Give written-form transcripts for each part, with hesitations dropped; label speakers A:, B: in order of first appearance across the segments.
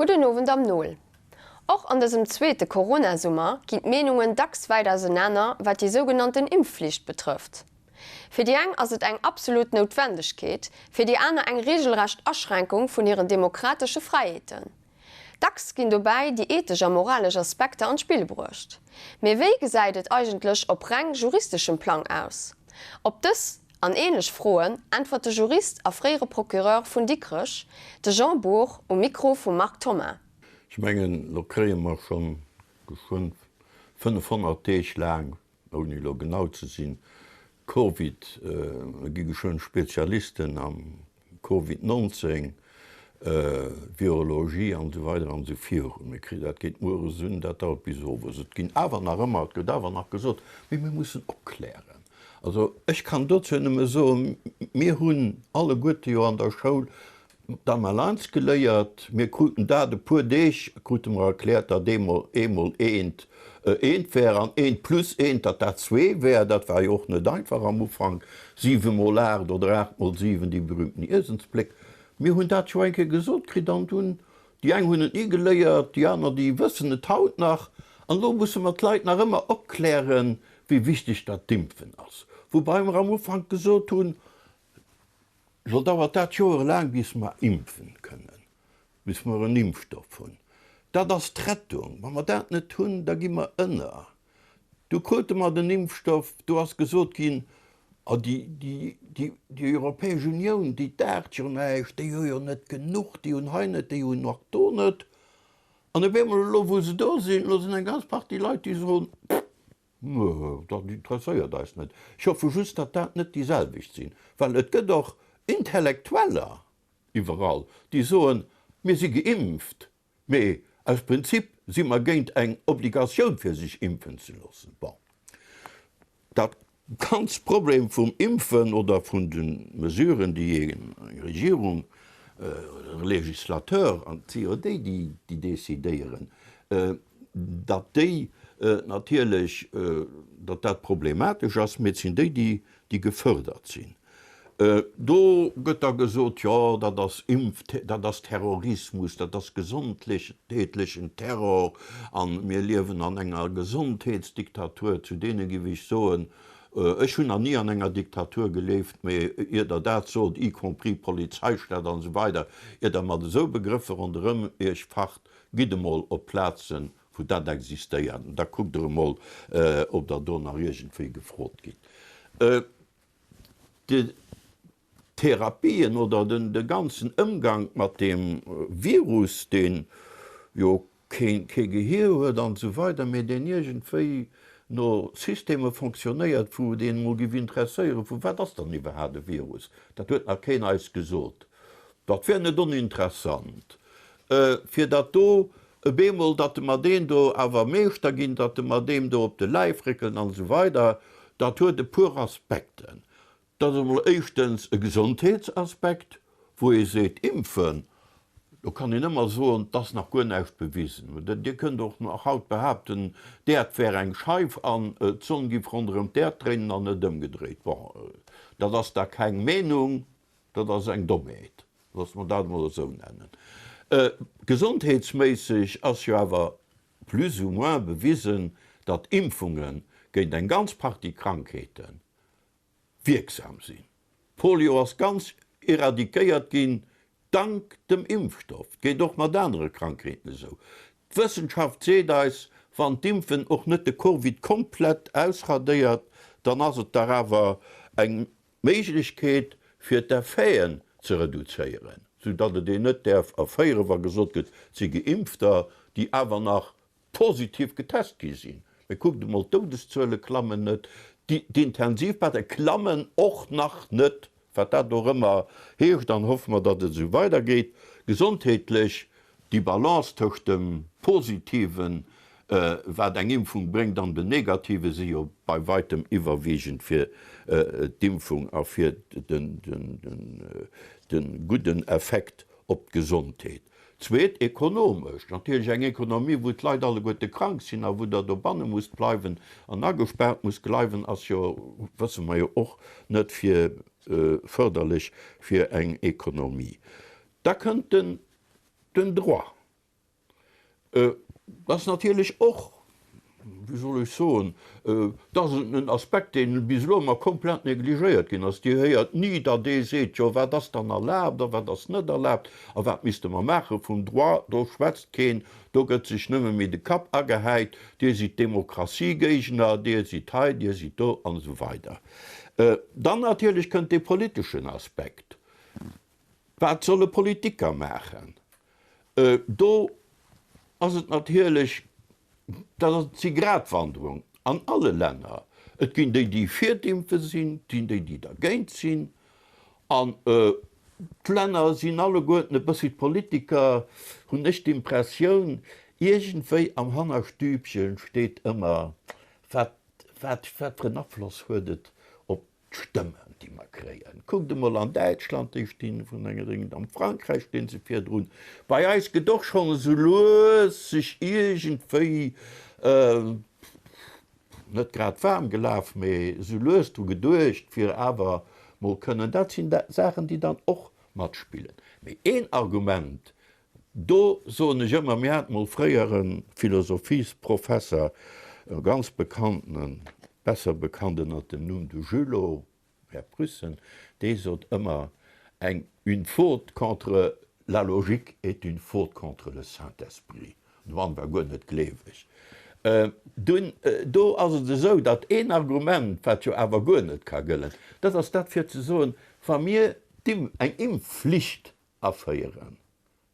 A: Gudden Owend am Nol. Och an dësem zweete Corona-Summer ginn d'Meenungen dacks wäit ausenaner, wat déi sougenannten Impfflicht betrëfft. Fir déi eng ass et eng absolut Noutwendegkeet, fir déi aner eng reegelrecht Aschränkung vun hiren demokratesche Fräiheeten. Dacks ginn dobäi déi ethesch a moralesch Aspekter an d'Spill bruecht. Mee wéi gesäit et eigentlech op reng juristeschem Plang aus? Op dës an ähnlech Froen äntwert de Jurist a fréiere Procureur vun Dikrech, de Jean Bour, um Mikro vum Marc Thoma.
B: Ech mengen, lo kréie mer schonn geschwënn 500 Deeg laang ouni elo genau ze sinn, Covid, mir gi geschwënn Spezialisten am Covid 19, Virologie an esou weider an esou virun. Mir kri, dat geet mueres un, dat dauert bis owes. Et ginn awer nach ëmmer, et gëtt awer nach gesot, mee mir mussen opklären. Also ech kann dozou nëmme soen, mir hunn alleguerte jo an der Schoul D'Amalainz geléiert. Mir kruten dat e puer Deeg krute mer erkläert, datt eemol eemol eent eent wär an eent plus eent, datt dat zwee wär. Dat war jo och net einfach am Ufank, siwe mol aacht oder aacht mol siwen, déi berühmten Ieselsbléck. Mir hunn dat jo eng Kéier gesot kritt an dunn, déi eng hunn et ni geléiert, déi aner, déi wëssen et haut nach. An elo musse mer d'Leit nach ëmmer opklären, wéi wichteg dat d'Impfen ass. Woubei mer am Ufank gesot hunn, Lo dauert dat joerelaang bis mer impfen kënnen, bis mer en Impfstoff hunn. Dat ass d'Rettung. Wa mer dat net hunn, da gi mer ënner. Du krute mer den Impfstoff, do ass gesot ginn, oh déi, déi, déi, déi Europäesch Unioun, déi daacht jo näischt, déi hu jo net genuch, déi hunn hei net, déi hunn nach do net. An op eemol elo wou se do sinn, elo sinn eng ganz Partie Leit, déi soen, pff, Dat interesséiert eis net. Ech hoffe just, datt dat net déi selwecht sinn, well et gëtt och Intellektueller iwwerall, déi soen, mir si geimpft, mee aus Prinzip si mer géint eng Obligatioun fir sech impfen ze loossen. Bon, dat ganz Problem vum Impfen oder vun de Mesuren, déi eng Regierung oder e Législateur, an et si jo déi, déi decidéieren, datt déi natierlech, datt dat problematesch ass, mee et sinn déi, déi gefërdert sinn. Do gëtt da gesot, jo dat ass Impf, dat ass Terrorismus, dat ass gesondheetlechen Terror a mir liewen an enger Gesondheetsdiktatur. Zu deene géif ech soen, ech hunn nach ni an enger Diktatur gelieft, mee ier Der dat sot, y compris Polizeistaat an esou weider, ier Der mat esou Begrëffer ronderëm Iech facht, Gitt emol op Plazen, wou dat existéiert, an da kuckt Der emol, ob Der do nach iergendwéi gefrot gitt. D'Therapien oder de ganzen Ëmgank mat deem Virus, dee jo kee Gehier huet an esou weider, mee deen iergendwéi no Systemer fonctionnéiert, wou et een emol géif interesséieren, vu wat ass dann iwwerhaapt e Virus? Dat huet nach keen eis gesot. Dat wär net oninteressant. Fir datt do e beemol, datt de mer deen do awer Meeschter ginn, datt de mer deem do op de Läif réckelen an esou weider, dat huet e puer Aspekten. Dat ass emol éischtens e Gesondheetsaspekt, wou ee seet, Impfen, do kann een ëmmer soen, 't ass nach guer näischt bewisen. Dir kënnt och nach haut behaapten, d'Äerd wär eng Scheif an d'Sonn giff ronderëm d'Äerd dréinen an net ëmgedréit. Bon, dat ass da keng Meenung, Dat ass eng Dommheet, loosse mer dat emol esou nennen. Gesondheetsméisseg ass jo awer plus ou moins bewisen, datt Impfunge géint eng ganz Partie Krankheete wierksam sinn. Polio ass ganz eradiquéiert ginn dank dem Impfstoff. Et geet och mat anere Krankheeten esou. D'Wëssenschaft seet eis, wann d'Impfen och net de Covid komplett ausradéiert, dann ass et dach awer eng Méiglechkeet fir d'Effeten ze reduzéieren, sou datt et een net däerf erféieren, wa gesot gëtt, et si Geimpfter, déi awer nach positiv getest gi sinn. Mee kuckt emol, d'Doudeszuele klammen net, d'Intensivbetter klammen och nach net, wat dat och ëmmer heescht, an hoffe mer, datt et esou weidergeet. Gesondheetlech Déi Balance tëscht dem Positiven, wat eng Impfung bréngt, an den Negative si jo bei weitem iwwerwiegend fir d'Impfung a fir de gudden Effekt op d'Gesondheet. Zweet, ekonomesch, natierlech eng Ekonomie, wou d'Leit alleguerte krank sinn a wou Der dobanne musst bleiwen an agespaart musst bleiwen, ass jo, wësse mer jo och, net fir fërderlech fir eng Ekonomie. Da kënnt den Den Droit. Dat ass natierlech och, wéi soll ech soen, dat ass en Aspekt, dee bis elo ëmmer komplett negligéiert ginn ass. Dir héiert ni, datt ee seet, jo wat ass dann erlaabt a wat ass net erlaabt a wat misste mer maache vum Droit. Do schwätzt keen, do gëtt sech nëmme méi de Kapp agehäit, Dir sidd Demokratiegéigner, Dir sidd hei, Dir sidd do an esou weider. Dann natierlech kënnt dee politeschen Aspekt. Wat solle Politiker maachen? Do ass et natierlech, dat ass si Gratwanderung an alle Länner. Et ginn déi, déi fir d'Impfe sinn, et ginn déi, déi dergéint sinn. An d'Länner sinn alleguerten e bëssi, d'Politiker, hunn ech d'Impressioun, iergendwéi am Hannerstübchen steet ëmmer, wat, wat, wat fir en Afloss huet et op D'Stëmmen, déi mer kréien. Kuckt emol an Däitschland, déi stinn vun enger Ding, am Frankräich stinn se virdrun. Bei eis gëtt och schonn esou lues sech iergendwéi, net grad waarm gelaf, mee esou lues dru geduecht, fir awer mol kënnen, dat sinn Saachen, déi dann och matspillen. Mee een Argument, Do soen ech ëmmer, mir haten mol fréier e Philosophiesprofesser, e ganz bekannten, besser bekannt ënnert dem Numm de Julot, Här Prüssen, dee sot ëmmer, eng une faute contre la logique est une faute contre le Saint-Esprit. De Mann war guer net gleeweg. Dunn, do ass et esou, datt een Argument, wat jo awer guer net ka gëllen, dat ass dat fir ze soen, wa mir eng Impfflicht Aféieren.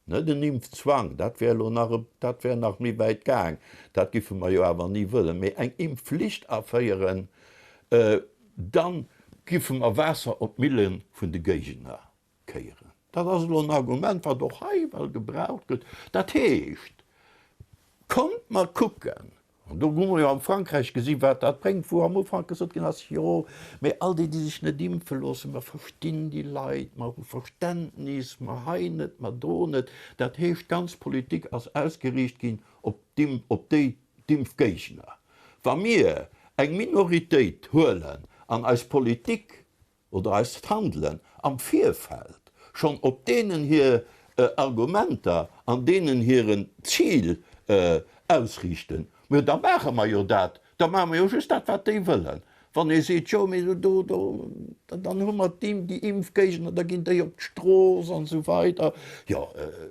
B: Net en Impfzwang, dat wär elo nach e, dat wär nach méi wäit gaang, dat giffe mer jo awer ni wëllen, mee eng Impfflicht aféieren, da giffe mer Waasser op d'Mille vun de Géigner kéieren. Dat ass elo en Argument, wat och hei well gebraucht gëtt. Dat heescht, kommt mer kucken, An do hu mer jo am Frankräich gesinn, wat dat bréngt, wou am Ufank gesot ginn ass, jo, mee all déi, déi sech net impfe loossen, mer verstinn déi Leit, mer hu Verständnis, mer hei net, mer do net. Dat heescht, d'ganz Politik ass ausgeriicht ginn op op déi d'Impfgéigner. Wa mir eng Minoritéit huelen an eis Politik oder eist Handelen am Virfeld schonn op deenen hir Argumenter an deenen hiren Zil ausriichten, mä da maache mer jo dat, da maache mer jo just dat, wat déi wëllen. Wann ee seet, jo, mee do, do, dann hu mer déi Impfgéigner, da ginn déi op d'Strooss an esou weider. Jo,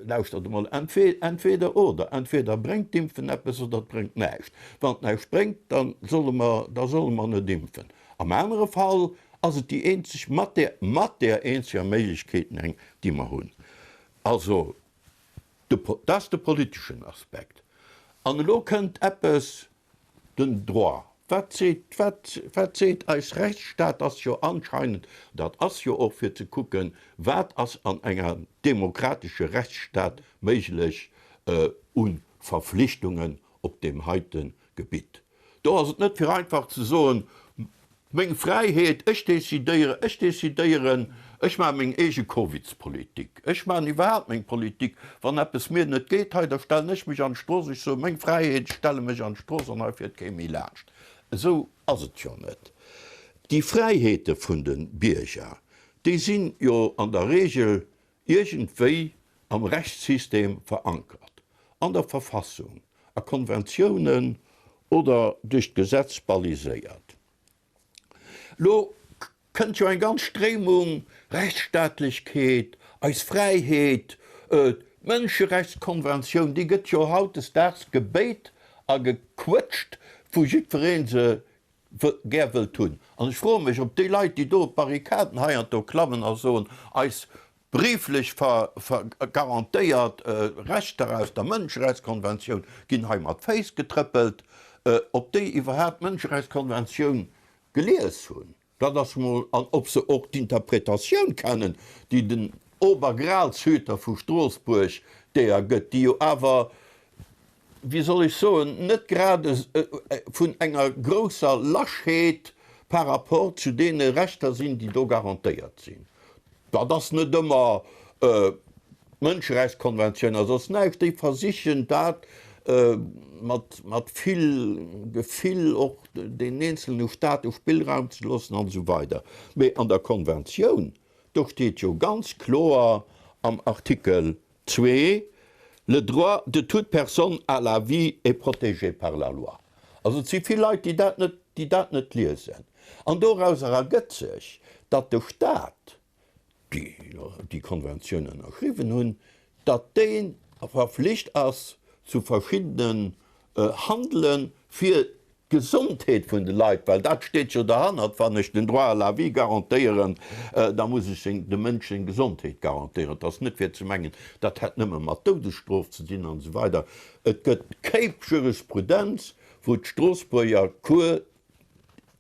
B: lauschtert emol, entweder oder, entweder bréngt d'Impfen eppes oder et bréngt näischt. Wann et näischt bréngt, da solle mer, da solle mer net impfen. Am anere Fall ass et déi eenzeg, mat där, mat där eenzeger Méiglechkeet, eng, déi mer hunn. Also, de, dat ass de politeschen Aspekt. An elo kënnt eppes, den Droit. Wat seet, wat, wat seet eis Rechtsstaat? Ass jo anscheinend, dat ass jo och fir ze kucken, wat ass an enger demokratesche Rechtsstaat méiglech u Verflichtungen op deem heite Gebitt. Do ass et net fir einfach ze soen, meng Fräiheet, ech decidéieren, ech decidéieren, ech maache meng eege Covidspolitik, ech maachen iwwerhaapt meng Politik, wann eppes mir net geet hei, da stellen ech mech an d'Strooss, ech soe meng Fräiheet, ech stelle mech an d'Strooss an hei fiert kee méi laanscht. Esou ass et jo net. Déi Fräiheete vun de Bierger, déi sinn jo an der Regel iergendwéi am Rechtssystem verankert, an der Verfassung, a Konventiounen oder duerch d'Gesetz baliséiert. Lo kënnt jo eng ganz Stréimung, Rechtsstaatlechkeet, eis Fräiheet, d'Mënscherechtskonventioun, déi gëtt jo hautdesdaags gebéit a gequëtscht, wou jiddweree se gär wëllt hunn. An ech froe mech, ob déi Leit, déi do op d'Barrikaden hei an do klammen a soen, eis bréiflech garantéiert Rechter aus der Mënscherechtskonventioun ginn hei mat Féiss getrëppelt, ob déi iwwerhaapt d'Mënscherechtskonventioun gelies hunn. Dat ass mol, an ob se och d'Interpretatioun kennen, déi den Obergralshüter vu Stroossbuerg deeër gëtt, déi jo awer, wéi soll ech soen, net grad vun enger grousser Lâcheheet par rapport zu deene Rechter sinn, déi do garantéiert sinn. Dat ass net ëmmer d'Mënscherechtskonventioun a soss näischt. Déi versichen dat mat vill Gefill och den eenzelne Staate Spillraum ze loossen an esou weider. Mee an der Konventioun, do steet jo ganz kloer am Artikel zwee. Le droit de toute personne à la vie est protégé par la loi. Also et si vill Leit, déi dat net, déi dat net liesen. An dorauser ergëtt sech, datt de Stat, déi déi Konventioun ënnerschriwwen hunn, datt dee verflicht ass zu verschiddenen Handele fir d'Gesondheet vun de Leit, well dat steet jo derhannert, wann ech den Droit à la vie garantéieren, da muss ech seng, dem Mënsch seng Gesondheet garantéieren. Et ass net fir ze mengen, dat hätt nëmme mat Doudesstrof ze dinn an esou weider. Et gëtt Kéip Jurisprudenz, wou d'Stroossbuerger Cour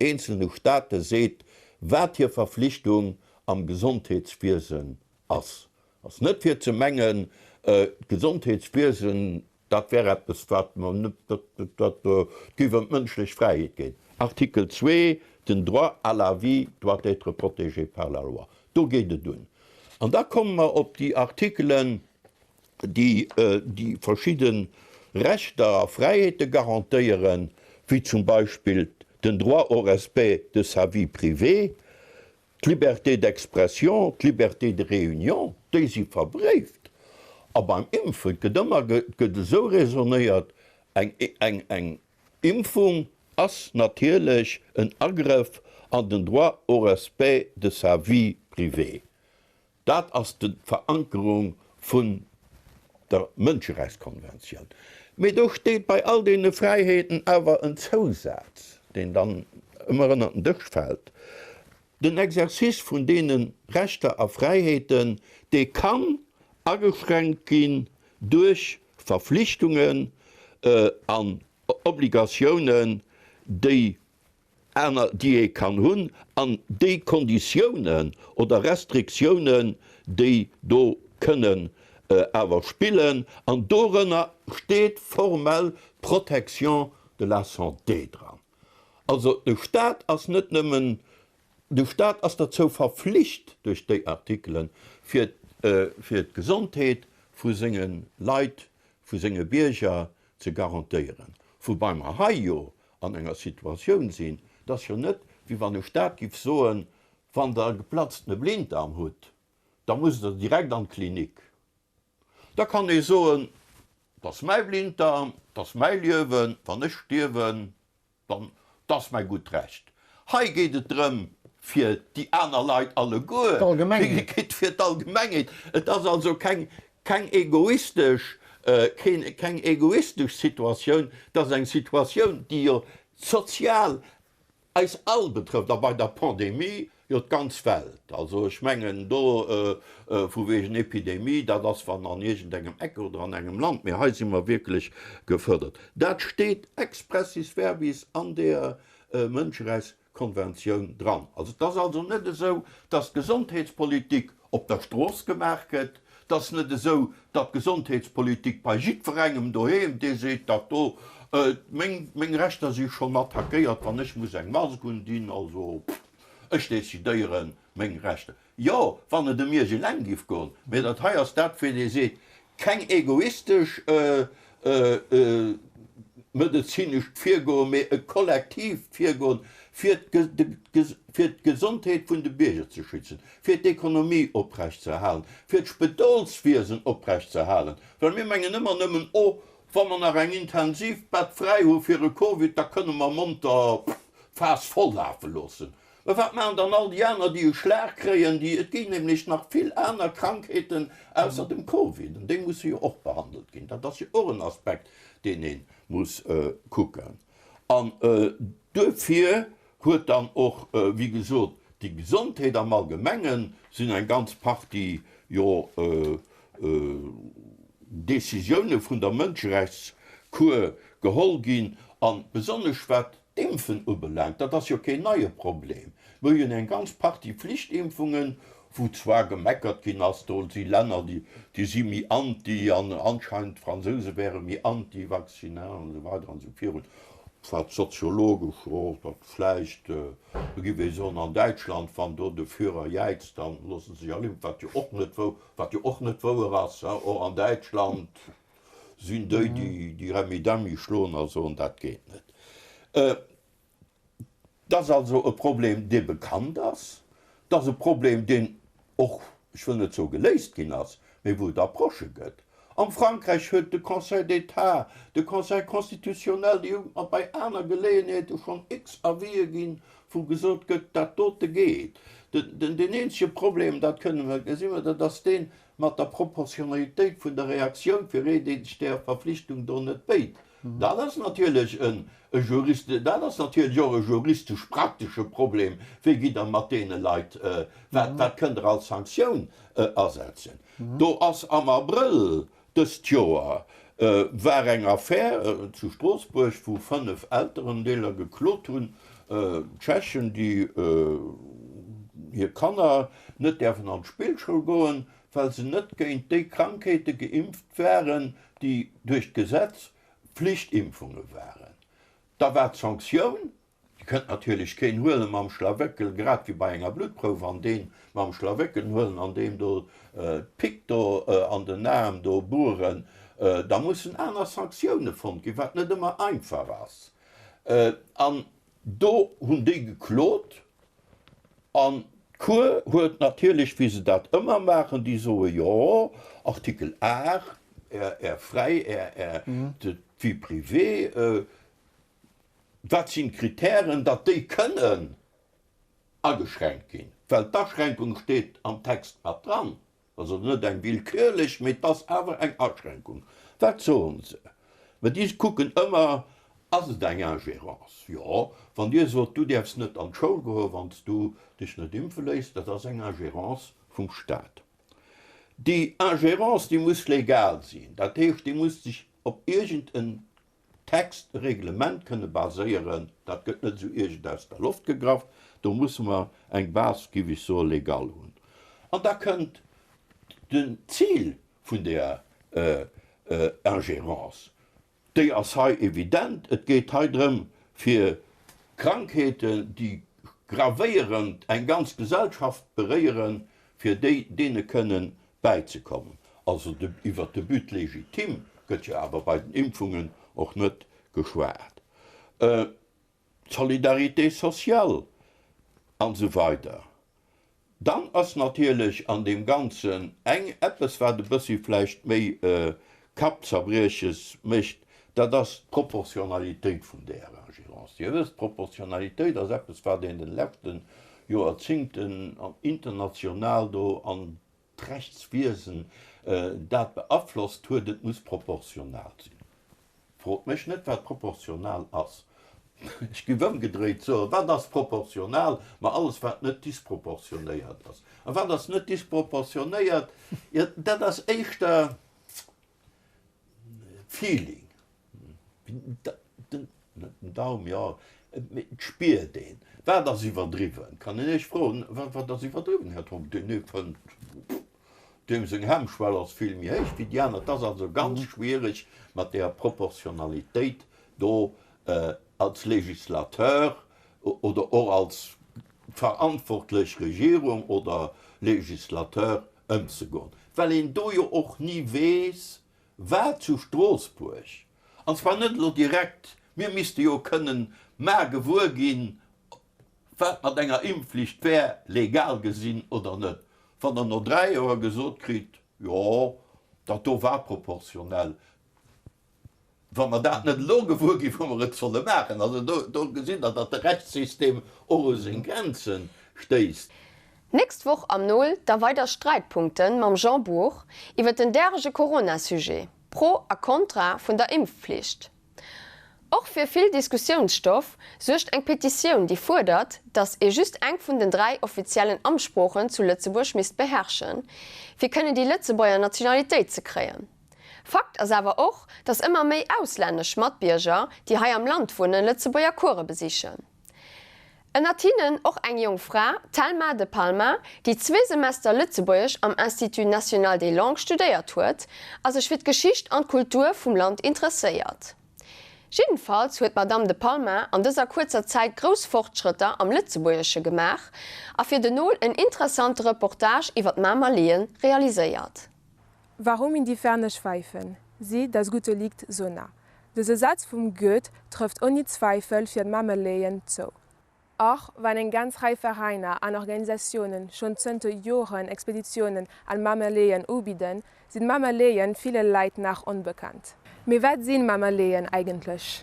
B: eenzelne State seet, wat hir Verflichtung am Gesondheetswiesen ass. Ass net fir ze mengen, d'Gesondheetswiesen, dat wär eppes, wat mer net, dat, dat géif ëm d'mënschlech Fräiheet geen. Artikel zwee, Den droit à la vie doit être protégé par la loi. Do geet et un. An da komme mer op déi Artikelen, déi déi verschidde Rechter a Fräiheete garantéieren, wéi zum Beispill den droit au respect de sa vie privée, D'Liberté d'expression, d'Liberté de réunion, déi si verbréift. A beim Impfen gëtt ëmmer, gëtt esou raisonnéiert, eng, eng, eng Impfung ass natierlech en Agrëff an den Droit au respect de sa vie privée. Dat ass d'Verankerung vun der Mënscherechtskonventioun. Mee do steet bei all deene Fräiheeten awer en Zousaz, deen dann ëmmer ënnert den Dësch fält, Den Exercice vun deene Rechter a Fräiheeten, dee kann ageschränkt ginn duerch Verflichtungen an Obligatiounen, déi aner déi ee kann hunn, an déi Konditiounen oder Restriktiounen, déi do kënnen awer spillen, an dorënner steet formell d'Protection de la santé dran. Also de Stat ass net nëmmen, de Stat ass derzou verflicht duerch déi Artikelen, fir fir d'Gesondheet vu senge Leit, vu senge Bierger ze garantéieren. Woubai mer hei jo an enger Situatioun sinn, et ass jo net, wéi wann e Staat giff soen, wann Der e geplatztene Blinddarm hutt, da musst Der direkt an d'Klinik. Da kann ee soen, et ass mäi Blinddarm, et ass mäi Liewen, wann ech stierwen, dann, et ass mäi gutt Recht. Hei geet et drëm, fir déi aner Leit alleguer, et geet fir d'Allgemengheet. Et ass also keng Keng egoistesch, keng egoistesch Situatioun, et ass eng Situatioun, déi jo sozial eis all betrëfft a bei der Pandemie jo d'ganz Welt. Also ech mengen do vu wegen Epidemie, dat ass wann an iergendengem Eck oder an engem Land, mee hei si mer wierklech gefërdert. Dat steet expressis verbis an där Mënscherechts Konventioun dran. Also et ass also net esou, datt d'Gesondheetspolitik op der Strooss gemaach gëtt, et ass net esou, datt d'Gesondheetspolitik bei jiddwerengem doheem, dee seet, dat do, meng, meng Rechter si schonn attackéiert, wann ech muss eng Mask undinn, also ech decidéieren meng Rechter. Jo, wann et ëm Iech eleng giff goen. Mee dat hei ass dat, wéi Dir seet, keng egoistesch medezinescht Virgoen, mee e kollektiivt Virgoen, fir d'Gesondheet vun de Bierger ze schützen, fir d'Ekonomie oprechtzeerhalen, fir d'Spedolswiesen oprechtzeerhalen. Well mir mengen ëmmer nëmmen, oh, wa mer nach eng Intensivbett fräi hu fir e Covid, da kënne mer monter d'Faass voll lafe loossen. Mä wat maachen dann all déi aner, déi e Schlag kréien, déi, et ginn nämlech nach vill aner Krankheeten ausser dem Covid, an déi musse jo och behandelt ginn. Dat ass jo och en Aspekt, deen ee muss kucken. An duerfir huet dann och, wéi gesot, déi Gesondheet am Allgemengen sinn eng ganz Partie jo Décisioune vun der Mënscherechtscour geholl ginn, a besonnesch wat D'Impfen ubelaangt, dat ass jo keen neie Problem. Mir hunn eng ganz Partie Flichtimpfungen, wou zwar gemeckert ginn ass, do si Länner, déi si méi anti an anscheinend d'Fransouse wäre méi anti-vaccinal an esou weider an esou virun, wat soziologesch, jo, dat vläicht, do géif ee soen, an Däitschland, wann do de Führer jäizt, da loosse se sech all impfen, wat jo och net wou, wat jo och net wouer ass, och an Däitschland. Sinn déi, déi Remmidemmi schloen a soen, dat geet net. Et ass also e Problem, dee bekannt ass. Et ass e Problem, deen och, ech wëll net soe geléist ginn ass, mee wou et Approchë gëtt. Am Frankräich huet de Conseil d'État, de Conseil constitutionnel, déi hu bei aner Geleeënheete schonn x Avisë ginn, wou gesot gëtt, dat dote geet. Den eenzege Problem, dat kënne mer, gesi mer, dat ass deen mat der Proportionalitéit vun der Reaktioun fir ee, dee sech där Verflichtung do net béit. Dat ass natierlech e Jurist, dat ass natierlech och e juristesch-praktesche Problem, wéi gitt Der mat deene Leit, wat, wat kënnt Der als Sanktioun asetzen? Do ass am Abrëll dëst Joer war eng Affär zu Stroossbuerg, wou 5 Elterendeeler geklot hunn, Tschechen, déi hir Kanner net däerfen an d'Spillschoul goen, well se net géint déi Krankheete geimpft waren, déi duerch d'Gesetz Pflichtimpfunge waren. Da war d'Sanktioun, déi kënnt natierlech keen huelen mam Schlawéckel, grad wéi bei enger Bluttprouf, an deen mam Schlawéckel huelen an deem do d'Pick do an den Aarm do bueren, da mussen aner Sanktioune fonnt ginn, wat net ëmmer einfach ass. An do hunn déi geklot An d'Cour huet natierlech, wéi se dat ëmmer maachen, déi soe jo, Artikel 8, Är fräi, Är Vie privée, wat sinn d'Kritären, datt déi kënnen ageschränkt ginn? Well d'Aschränkung steet am Text mat dran. Also net eng willkürlech, mee 't ass awer eng Aschränkung. Wat soen se? Mä déi kucken ëmmer, Ass et eng Ingérence? Jo, wann Dir sot, du däerfs net an d'Schoul goen, wann s du dech net impfe léiss, dat ass eng Ingérence vum Staat. Déi Ingérence, déi muss legal sinn, dat heescht, déi muss sech op iergend en Text, e Reglement kënne baséieren, dat gëtt net esou iergend aus der Loft gegraff, do musse mer eng Base, géif ech soen, légale hunn. An da kënnt den Zil vun där Ingérence, déi ass hei evident, et geet hei drëm, fir Krankheeten, déi gravéierend eng ganz Gesellschaft beréieren, fir déi deene kënnen bäizekommen. Also de, iwwert de But légitime gëtt jo awer bei den Impfungen och net geschwat. D'Solidarité sociale an esou weider. Dann ass natierlech an deem Ganzen eng eppes, wat e bëssi vläicht méi Kappzerbrieches mécht, dat ass d'Proportionalitéit vun där Ingérence. Dir wësst, d'Proportionalitéit ass eppes, wat een den leschte Joerzingten international do an d'Rechtswiesen dat beaflosst huet, et muss proportional sinn. Frot mech net, wat proportional ass. Ech géif ëmgedréit soen, Wat ass proportional? Ma alles, wat net disproportionéiert ass. A wat ass net disproportionéiert? Jo, dat ass éischter Feeling. Den, net den Daum, jo, mee et spiert een, wat ass iwwerdriwwen. Kann een Iech froen, wat ass iwwerdriwwen, Här Trump? Deen ee fënnt, deem seng Hemmschwell ass vill méi héich wéi déi aner. Et ass also ganz schwierig mat deeër Proportionalitéit do als Législateur oder och als verantwortlech Regierung oder Législateur ëmzegoen, well een do jo och ni weess, wat zu Stroossbuerg, an zwar net elo direkt, mir misste jo kënnen mar gewuer ginn, wat mat enger Impfflicht wär, legal gesinn oder net. Wann Der no 3 Joer gesot kritt, jo, dat do war proportionell, wa mer dat net elo gewuer ginn, wou mer et solle maachen. Also do, do gesitt Der, datt de Rechtssystem och u seng Grenze stéisst.
A: Nächst Woch am Nol da weider Sträitpunkten mam Jean Bour iwwer den därege Corona-Sujet, Pro a Contra vun der Impfpflicht. Och fir vill Diskussiounsstoff suergt eng Petitioun, déi fuerdert, datt ee just eng vun den 3 offiziellen Amtssproochen zu Lëtzebuerg misst beherrschen, fir kënnen déi Lëtzebuerger Nationalitéit ze kréien. Fakt ass awer och, datt ëmmer méi auslännesch Matbierger, déi hei am Land wunnen, Lëtzebuerger Course besichen. Ënnert hinnen och eng jonk Fra, d'Thelma de Palma, déi zwee Semester Lëtzebuergesch am Institut National des Langues studéiert huet a sech fir d'Geschicht an d'Kultur vum Land interesséiert. Jiddenfalls huet d'Madame de Palma an dëser kuerzer Zäit grouss Fortschrëtter am Lëtzebuergesche gemaach a fir den Nol en interessante Reportage iwwer d'Mamer Leeën realiséiert.
C: Warum in die Ferne schweifen, sie, das Gute liegt so nah? Dëse Saz vum Goethe trëfft ouni Zweifel fir d'Mameleeën zou. Och wann eng ganz Rei Veräiner an Organisatiounen schonn zënter Joren Expeditiounen an Mamerleeën ubidden, sinn d'Mamerleeën ville Leit nach onbekannt. Mee wat sinn Mamerleeën eigentlech?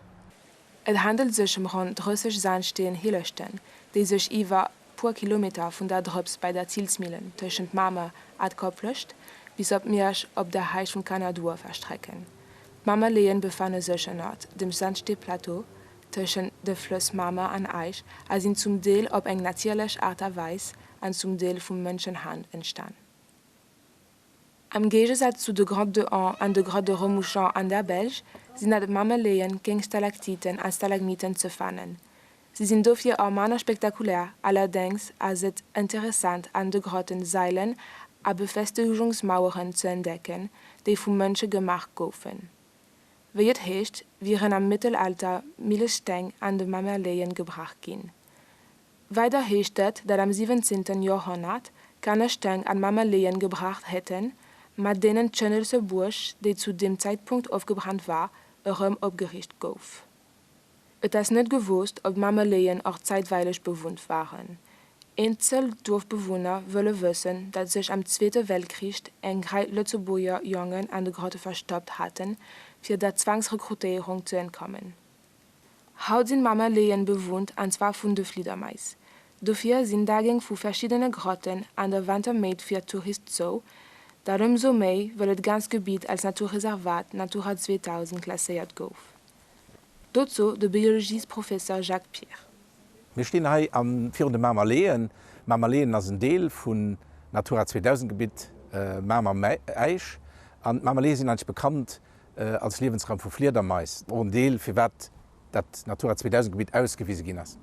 C: Et handelt sech ëm ronn 30 Sandsteen-Hilleschten, déi sech iwwer puer Kilometer vun der Drëps bei der Thillsmillen tëschent Mamer a Koplescht bis op Miersch op der Heicht vum Kannerduerf erstrecken. D'Mamerleeën befanne sech ënnert dem Sandsteeplateau tëschent de Flëss Mamer an Äisch a sinn zum Deel op eng natierlech Aart a Weis an zum Deel vu Mënschenhand entstan. Am Géigesaz zu de Grottes de Han an de Grottes de Remouchamps an der Belsch sinn an de Mamerleeën keng Stalaktiten a Stalagmiten ze fannen. Si sinn dofir och manner spektakulär, allerdéngs ass et interessant an de Grotten Sailen a Befestegungsmaueren ze entdecken, déi vu Mënsche gemaach goufen. Wéi et heescht, wieren am Mëttelalter Millesteng an de Mamerleeën gebrach ginn. Weider heescht et, datt am 17. Joerhonnert Kanner Steng an Mamerleeën gebracht hätten, mat deenen d'Schënnelse Buerg, déi zu deem Zäitpunkt ofgebrannt war, erëm opgeriicht gouf. Et ass net gewosst, ob d'Mamerleeën och zäitweileg bewunnt waren. Eenzel Duerfbewunner wëlle wëssen, datt sech am Zweete Weltkrich eng Rei Lëtzebuerger Jongen an de Grotte verstoppt haten, fir der Zwangsrekrutéierung ze entkommen. Haut sinn d'Mamerleeën bewunnt an zwar vun de Fliedermais. Dofir sinn d'Agäng vu verschiddene Grotten an de Wanterméint fir d'Touriste zou, dat ëmsou méi, wëll et ganzt Gebitt als Naturreservat Natura 2000 klasséiert gouf. Dozou de Biologiesprofesser Jacques Pir.
D: Mir stinn hei virun de Mamer Leeën. Mamer Leeën ass en Deel vun Natura 2000 Gebitt Mamer Äisch. An d'Mamer Leeë sinn eigentlech bekannt als Liewensraum vu Fliedermais. Och en Deel firwat dat Natura 2000 Gebitt ausgewise ginn ass.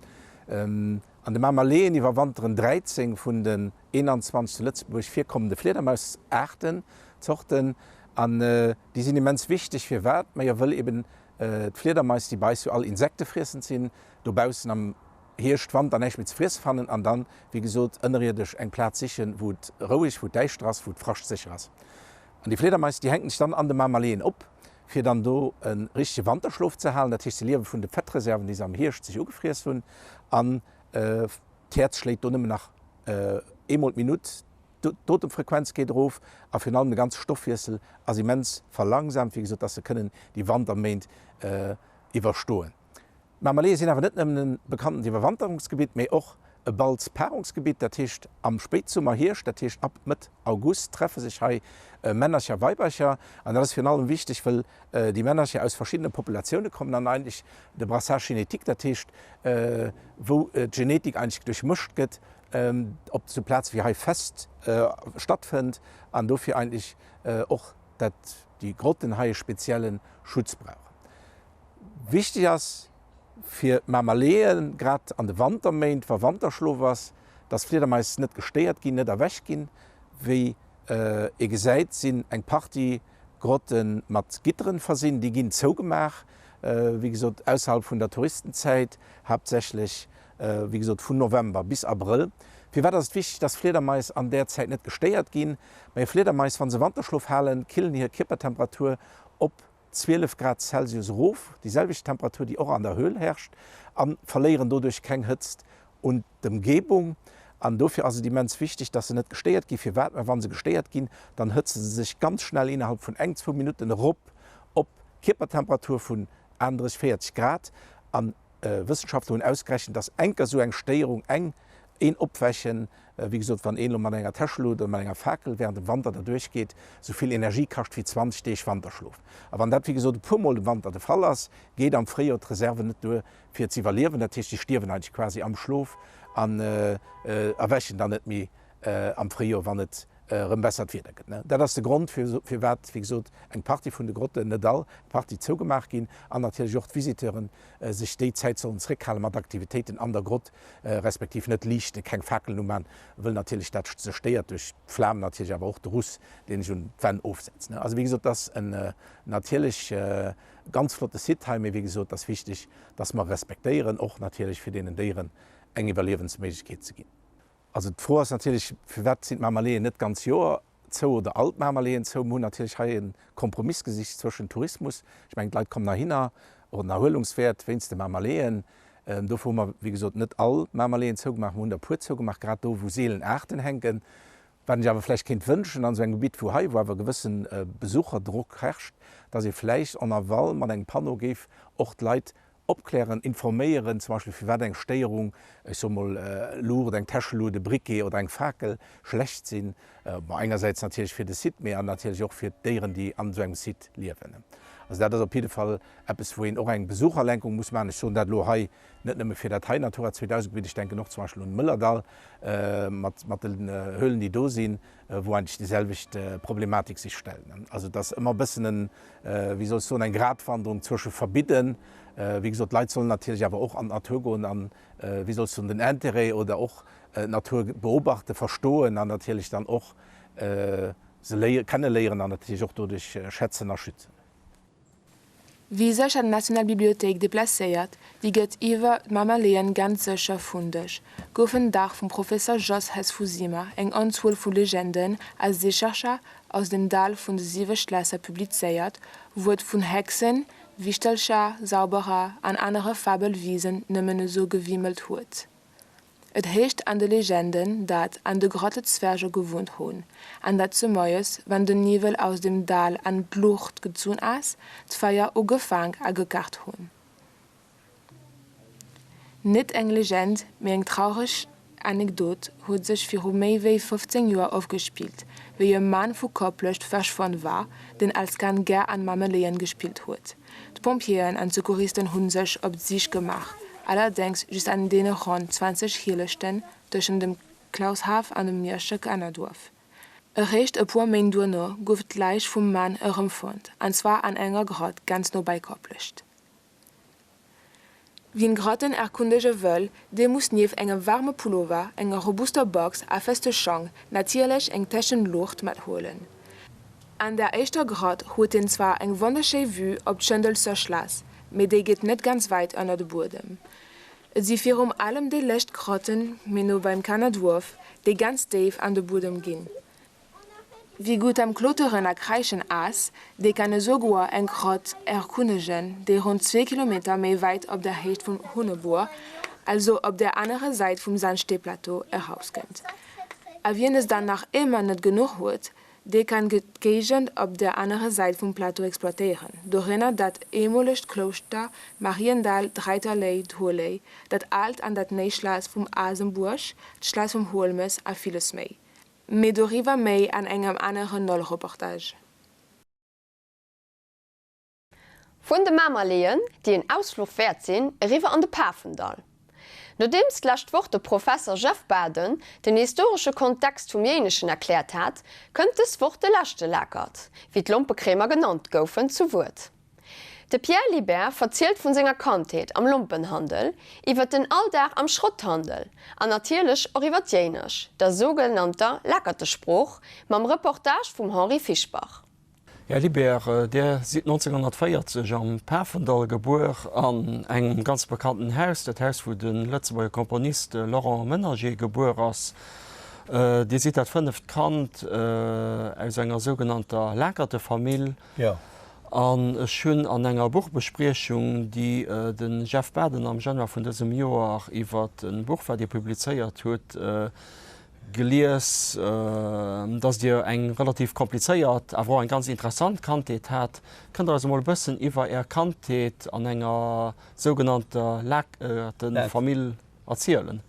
D: An de Mamer Leeën iwwerwanteren 13 vun den 21 zu Lëtzebuerg virkommende Fliedermausaarten, Zorten. An déi sinn immens wichteg. Firwat? Majo wëll eben d'Fliedermais, déi bei eis jo all insektefriessend sinn, dobaussen am Hierscht, Wanter näischt méi ze friesse fannen an dann, wéi gesot, ënnerierdesch eng Plaz sichen, wou et roueg, wou et däischter ass, wou et fraschtsécher ass. An déi Fliedermais, déi hänken sech dann an de Mamerleeën op, fir dann do e richtege Wanterschlof ze halen. Dat heescht, se liewe vun de Fettreserven, déi se am Hierscht sech ugefriess hunn an d'Häerz schléit do nëmmen nach eemol d'Minutt. D'Otemfrequenz geet erof a virun allem de ganze Stoffwiessel ass immens verlangsamt, wéi gesot, dass se kënnen déi Wanterméint iwwerstoen. D'Mamerleeë sinn awer net nëmmen e bekanntent Iwwerwanterungsgebitt, mee och e Balzpaarungsgebitt. Dat heescht am Spéitsummer, Hierscht, dat heescht ab Mëtt August treffe sech hei Männercher a Weibercher. An dat ass virun allem wichteg, wëll déi Männercher aus verschiddene Populatioune kommen an eigentlech de Brassage génétique, dat heescht wou d'Genetik eigentlech duerchmëscht gëtt, op sou Plaze wéi hei fest stattfënnt an dofir eigentlech och dat déi Grotten hei e spezielle Schutz brauchen. Wichteg ass fir d'Mamerleeën, grad an de Wanterméint, wa Wanterschlof ass, dass d'Fliedermais net gestéiert ginn, net erwächt ginn. Wéi ee gesäit, sinn eng Partie Grotte mat Gitteren versinn. Déi ginn zougemaach, wéi gesot ausserhalb vun der Touristenzäit, haaptsächlech wéi gesot vun November bis Abrëll. Firwat ass et wichteg, dass Fliedermais an där Zäit net gestéiert ginn? Majo, Fliedermais, wa se Wanterschlof halen, killen hir Kierpertemperatur op 12 Grad Celsius erof, déi selwecht Temperatur, déi och an der Höhl herrscht, a verléieren doduerch keng Hëtzt un d'Ëmgebung. An dofir ass et immens wichteg, dass se net gestéiert ginn. Firwat? Mä wa se gestéiert ginn, dann hëtze se sech ganz schnell innerhalb vun eng, zwou Minutten erop op Kierpertemperatur vun 38, 40 Grad. An Wëssenschaftler hunn ausgerechent, dass enker esou eng Stéierung, eng, een Opwächen, wéi gesot, wann een elo mat enger Täschelut oder mat enger Fakel während dem Wanter derduerch geet, esou vill Energie kascht wéi 20 Deeg Wanterschlof. A wann dat, wéi gesot, e puer Mol dem Wanter de Fall ass, geet am Fréijoer d'Reserve net duer, fir z'iwwerliewen. Dat heescht, déi stierwen eigentlech quasi am Schlof an erwächen dann net méi am Fréijoer, wann et erëm bessert Wieder gëtt. Dat ass de Grond, firwat, wéi gesot, eng Partie vun de Grotten, net all, eng Partie zougemaach ginn an natierlech och d'Visiteuren sech déi Zäit sollen zréckhale mat Aktivitéiten an der Grott, respektiv net liichten, keng Fakelen uman, wëll natierlech dat se stéiert duerch d'Flam natierlech, awer och de Russ, deen sech un d'Wänn ofsetzt. Also, wéi gesot, dat ass en natierlech ganz flotte Site hei, mee wéi gesot, et ass wichteg, dass mer e respektéieren, och natierlech fir deenen Déieren eng Iwwerliewensméiglechkeet ze ginn. Also d'Fro ass natierlech, firwat sinn d'Mamerleeën net d'ganz Joer zou oder all d'Mamerleeën zou? Mir hunn natierlech hei e Kompromiss gesicht zwëschen Tourismus, ech mengen d'Leit kommen heihinner, och en Erhuelungswäert wéinst de Mamerleeën. Dofir hu mer, wéi gesot, net all Mamerleeën zougemaach, mer hunn der e puer zougemaach, grad do, wou seelen Aarten hänken. Wat een sech awer vläicht kéint wënschen an esou engem Gebitt wou hei, wou awer e gewësse Besucherdrock herrscht, dass ee vläicht en aval mat engem Panneau géif och d'Leit opklären, informéieren, zum Beispill firwat eng Stéierung, ech soe mol Luucht, eng Täscheluut, e Briquet oder eng Fakel schlecht sinn, bon engersäits natierlech fir de Site, mee an natierlech och fir d'Déieren, déi an esou engem Site liewen. Also dat ass op jidde Fall eppes, wou een och eng Besucherlenkung muss maachen. Ech soen dat elo hei net nëmme fir dat hei Natura 2000 Gebitt, ech denken och zum Beispill un de Mëllerdall mat mat den Höhlen, déi do sinn, wou eigentlech déi selwecht Problematik sech stellt. Also et ass ëmmer e bëssen en, wéi soll ech soen, eng Gratwanderung zwësche verbidden, wéi gesot, d'Leit sollen natierlech awer och an d'Natur goen an, wéi soll ech soen, den Intérêt oder och d'Natur beobachten, verstoen an natierlech dann och se kenneléieren an natierlech och doduerch schätzen a schützen.
C: Wie sech an d'Nationalbibliothéik deplacéiert, déi gëtt iwwer d'Mammerleeën ganz sécher fundeg. Goufen dach vum Professer Jos Hess vu Simmer eng Onzuel vu Legenden a Seechercher aus dem Dall vun de siwe Schlässer publizéiert, wou et vun Hexen, Wichtelcher, Zauberer an anere Fabelwiesen nëmmen esou gewimmelt huet. Et heescht an de Legenden, dat an de Grotte Zwerge gewunnt hunn, an dat zemoies, wann den Niwwel aus dem Dal an d'Luucht gezunn ass, d'Feier ugefaang a gekacht hunn. Net eng Legend, mee eng traureg Anekdot huet sech viru méi wéi 15 Joer ofgespillt, wéi e Mann vu Koplescht verschwonn war, deen als Kand gär an Mameleeën gespillt huet. D'Pompjeeën an d'Secouristen hu sech op d'Sich gemaach, allerdéngs just an deene ronn 20 Hielechten tëschent dem Claushaff an dem Mierscher Kannerduerf. Eréischt e puer Méint duerno gouf d'Läich vum Mann erëmfonnt, an zwar an enger Grott ganz no bei Koplescht. Wien Grotten erkundege wëll, dee muss nieft engem waarme Pullover, enger robuster Box a feste Schong natierlech eng Täschenluucht mathuelen. An der éischter Grott huet een zwar eng wonnerschéi Vue op d'Schëndelser Schlass, mee déi geet net ganz wäit ënner de Buedem. Et si virum allem déi lescht Grotten, méi no beim Kannerduerf, déi ganz déif an de Buedem ginn. Wie gutt am Kloteren a Kräischen ass, dee kann esouguer eng Grott erkundegen, déi ronn zwee Kilometer méi wäit op der Héicht vum Hunnebuer, also op der anerer Säit vum Sandsteeplateau, erauskënnt. A wien es dann nach ëmmer net genuch huet, dee kann d'Géigend op der anerer Säit vum Plateau exploitéieren, dorënner dat eemolegt Klouschter Mariendall, d'Reiterléi, d'Hohléi, dat aalt an dat néi Schlass vum Asembuerg, d'Schlass vum Huelmes a villes méi. Mee doriwwer méi an engem aneren Noll-Reportage.
A: Vun de Mamerleeën, déi en Ausfluch wäert sinn, eriwwer an de Pafendall. Nodeems d'lescht Woch de Professer Jeff Baden den historesche Kontext vum Jéineschen erkläert hat, kënnt dës Woch de leschte Lakert, wéi d'Lompekréimer genannt goufen, zu Wuert. De Pierre Libert verzielt vun senger Kandheet am Lompenhandel, iwwer den Alldag am Schrotthandel an natierlech och iwwer d'Jéinesch, der sougenannter Lakertesprooch, mam Reportage vum Henri Fischbach.
E: Här Libert, Dir sidd 1940 am Pafendall gebuer, an engem ganz bekannten Haus, dat Haus wou de Lëtzebuerger Komponist Laurent Menager gebuer ass. Dir sidd dat fënneft Kand aus enger sougenannter Lakertefamill. An ech hunn an enger Buchbespriechung, déi de Jeff Baden am Januar vun dësem Joer iwwer e Buch, wat Dir publizéiert hutt, Gelies, dass Dir eng relativ komplizéiert, awer och eng ganz interessant Kandheet hat. Kënnt Der eis emol e bëssen iwwer Är Kandheet an enger sougenannter Lakerten-Famill erzielen?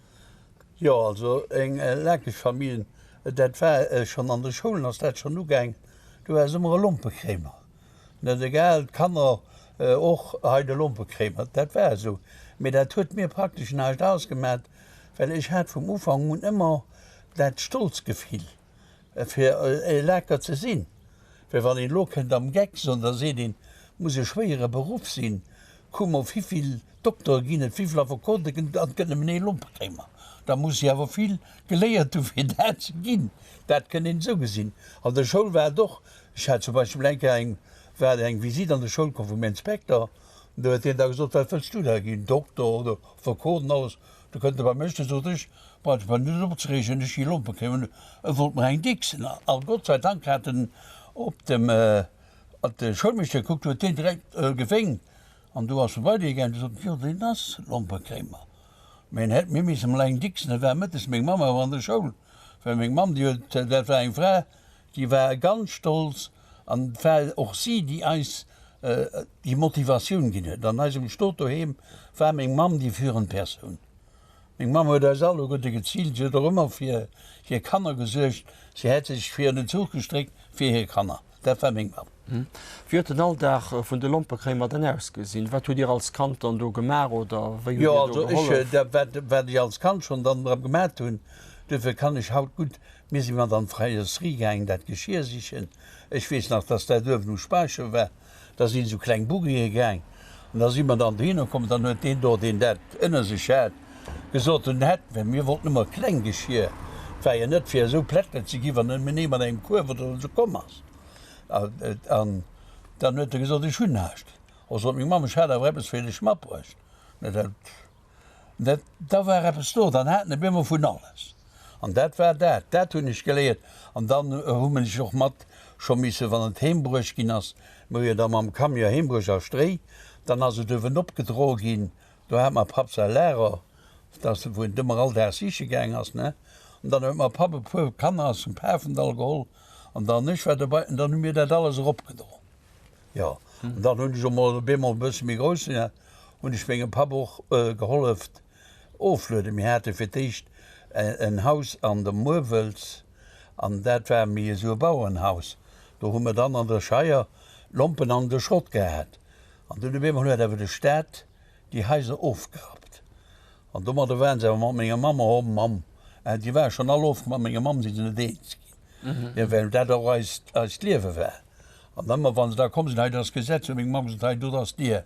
F: Jo, also eng lakesch Famill, dat war schonn an de Schoulen ass dat schonn ugaang, do war es ëmmer e Lompekréimer. Net egal, d'Kanner och hei de Lompekréimer, dat war esou. Mee dat huet mir praktesch näischt ausgemat, Well ech hat vum Ufank un ëmmer dat Stolzgefill, fir e Laker ze sinn. Well wann een elo kënnt am Geck soen, da seet een, et muss e schwéiere Beruff sinn, kuck mol, wivill Doktere ginn et, wivill Affekote ginn et, an et gëtt nëmmen ee Lompekréimer. Da muss ee awer vill geléiert hu fir dat ze ginn. Dat kënnt een esou gesinn. An der Schoul war et och, ech hat zum Beispill eng Kéier eng, war eng Visite an der Schoul komm vum Inspekter, Do huet hien da gesot, Wat wëlls du da ginn, Dokter oder Affekot an alles? Du kënnt e bei mech, du sot ech, brauch dech mol net opzereegen, ech gi Lompe kréien. E wollt mer eng dixen a Gott sei Dank hat en op dem, op de Schoulmeeschter gekuckt, huet deen direkt gewénkt. An du ass e bei dee gaang, du sot en, jo deen ass Lompekréimer. Mä en hätt mir misse mol eng diksen, et war mëttes meng Mamm awer an der Schoul, well meng Mamm déi huet, dat war eng Fra, déi war ganz stolz an et war och si déi eis déi Motivatioun ginn huet. An eisem Stot doheem war meng Mamm déi führend Persoun. Meng Mamm huet eis alleguerte geziilt, si huet och ëmmer fir hir Kanner gesuergt, si hätt sech virun den Zuch gestréckt fir hir Kanner. Dat war meng Mamm.
E: Wéi huet den Alldag vun de Lompekréimer dann ausgesinn? Wat hutt Dir als Kand dann do gemaach oder wéi hutt Dir do gehollef?
F: Jo, also ech, wat ech als Kand schonn dann erëm gemat hunn, duerfir kann ech haut gutt, mir si mat an d'Fraisserie gaangen dat Geschir sichen. Ech weess nach, dass dat uewen um Speicher war, da sinn esou kleng Buggie gaang an da si mer dann dohinner komm, dann huet deen do, deen dat ënner sech hat, gesot, en hätt, well mir wollten ëmmer kleng Geschir, et war jo net fir esou plättle ze gi wann nëmmen ee mat engem Kuerf oder esou komm ass. An dann huet e gesot, ech hunn näischt. O sot meng Mamm, ech hat awer eppes fir dech matbruecht. Dat, dat, da war eppes do, dann haten e bemol vun alles. An dat war dat, dat hunn ech geléiert. An dann hu mer ech och mat scho misse, wann et heembruecht ginn ass, mir hu jo da mam Camion heembruecht a Stréi, dann ass et uewen opgedroe ginn, do hat mer Papp säi Lager, dat wou en ëmmer all Dag siche gaang ass, ne. An dann huet mer Papp e puer Kanner aus dem Pafendall geholl an dann ech war dobei an dann hu mir dat alles eropgedroen. Jo, an dann hunn ech och mol op eemol e bësse méi grouss sinn, hunn ech mengem Papp och geholleft oflueden. Mir hate fir d'éischt en Haus an der Muerwels an dat war méi esou e Bauerenhaus. Do hu mer dann an der Scheier Lompen an de Schrott gehat. An dunn op eemol huet awer de Staat déi Haiser ofgerappt. An domadder waren se awer mat menger Mamm, oh Mamm, déi ware schonn all of, mat menger Mamm si se net eens ginn, well dat och eist, eist Liewe war. An ëmmer wa se da komm sinn, hei dat ass Gesetz, huet meng Mamm gesot, hei do ass d'Dier,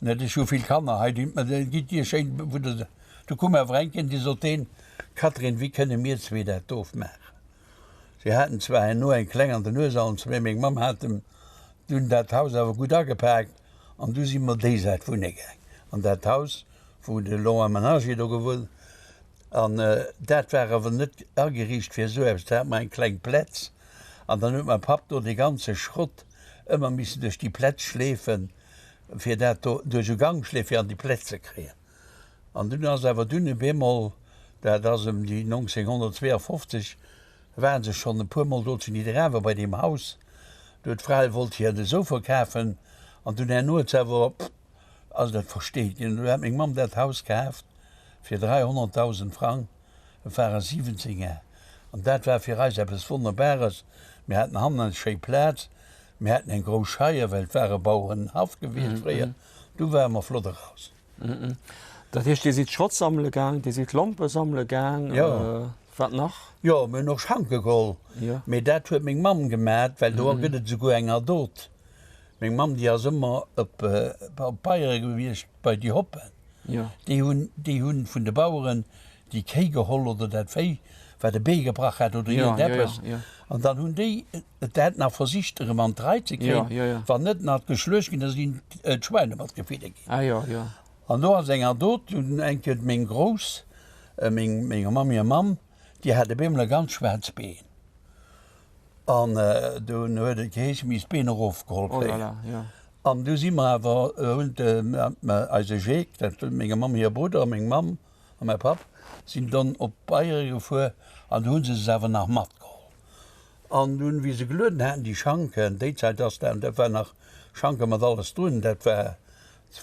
F: net ech hu vill Kanner, hei gitt Dir schéin, wou der se. Du koum awer eng Kéier, déi sot deen, Catherine, wéi kënne mir zwee dat do maachen? Si haten zwar herno eng kleng an der Nues allen zwee, meng Mamm hat em dunn dat Haus awer gutt agepaakt an du si mer déi Säit wunne gaang, an dat Haus, wou de Laurent Menager do gewunnt. An dat war awer net ageriicht fir esou eppes, do hat mer eng kleng Plätz an dann huet mäi Papp do dee ganze Schrott ëmmer missen duerch déi Plätz schleefen, fir dat do duerch e Gank schleefen, fir an déi Plätz ze kréien. An dunn ass awer dunn e bemol, dat ass ëm déi 1952, ware se schonn e puermol do zu Nidderaanwen bei deem Haus. Do huet d'Frael wollt hir de Sofa kafen an dunn herno huet se awer, ass dat versteet ginn, an du hat meng Mamm dat Haus kaaft fir 300.000 Frang, et ware 17 Ar. An dat war fir eis eppes Wonnerbares. Mir haten hannen eng schéi Plaz, mir haten eng grouss Scheier, well et war e Bauerenhaff gewiescht fréier. Du ware mer flott eraus.
E: Dat heescht, Dir sidd Schrott sammele gaang, Dir sidd Lompe sammele gaang, wat nach?
F: Jo, mir hunn och Schanke geholl, mee dat huet meng Mamm gemat, well do gëtt et esouguer eng Adot. Meng Mamm, déi ass ëmmer op Peiere gewiescht bei déi Hoppen. Déi hunn, déi hunn vun de Baueren déi Kéi geholl oder dat Véi, wat e Bee gebrach hat oder iergendeppes, an dann hunn déi dat nach versicht erëm an d'Rei ze kréien, wann net nach geschluecht ginn, da sinn d'Schwäine mat gefiddert ginn. An do ass eng Adot, dunn eng Kéier meng Grouss, meng, menger Mamm hir Mamm, déi hat op eemol e ganz schwaarz Been. An dunn huet et geheeschen, misst d'Been erofgeholl kréien. An du si mer awer, hunn eise Jeek, dat menger Mamm hir Brudder a meng Mamm a mäi Papp, sinn dann op Beiere gefuer an du hu se se awer nach matgeholl. An dunn, wéi se gelueden haten, déi Schanken, déi Zäit ass dat, dat war nach Schanke mat alles drun, dat war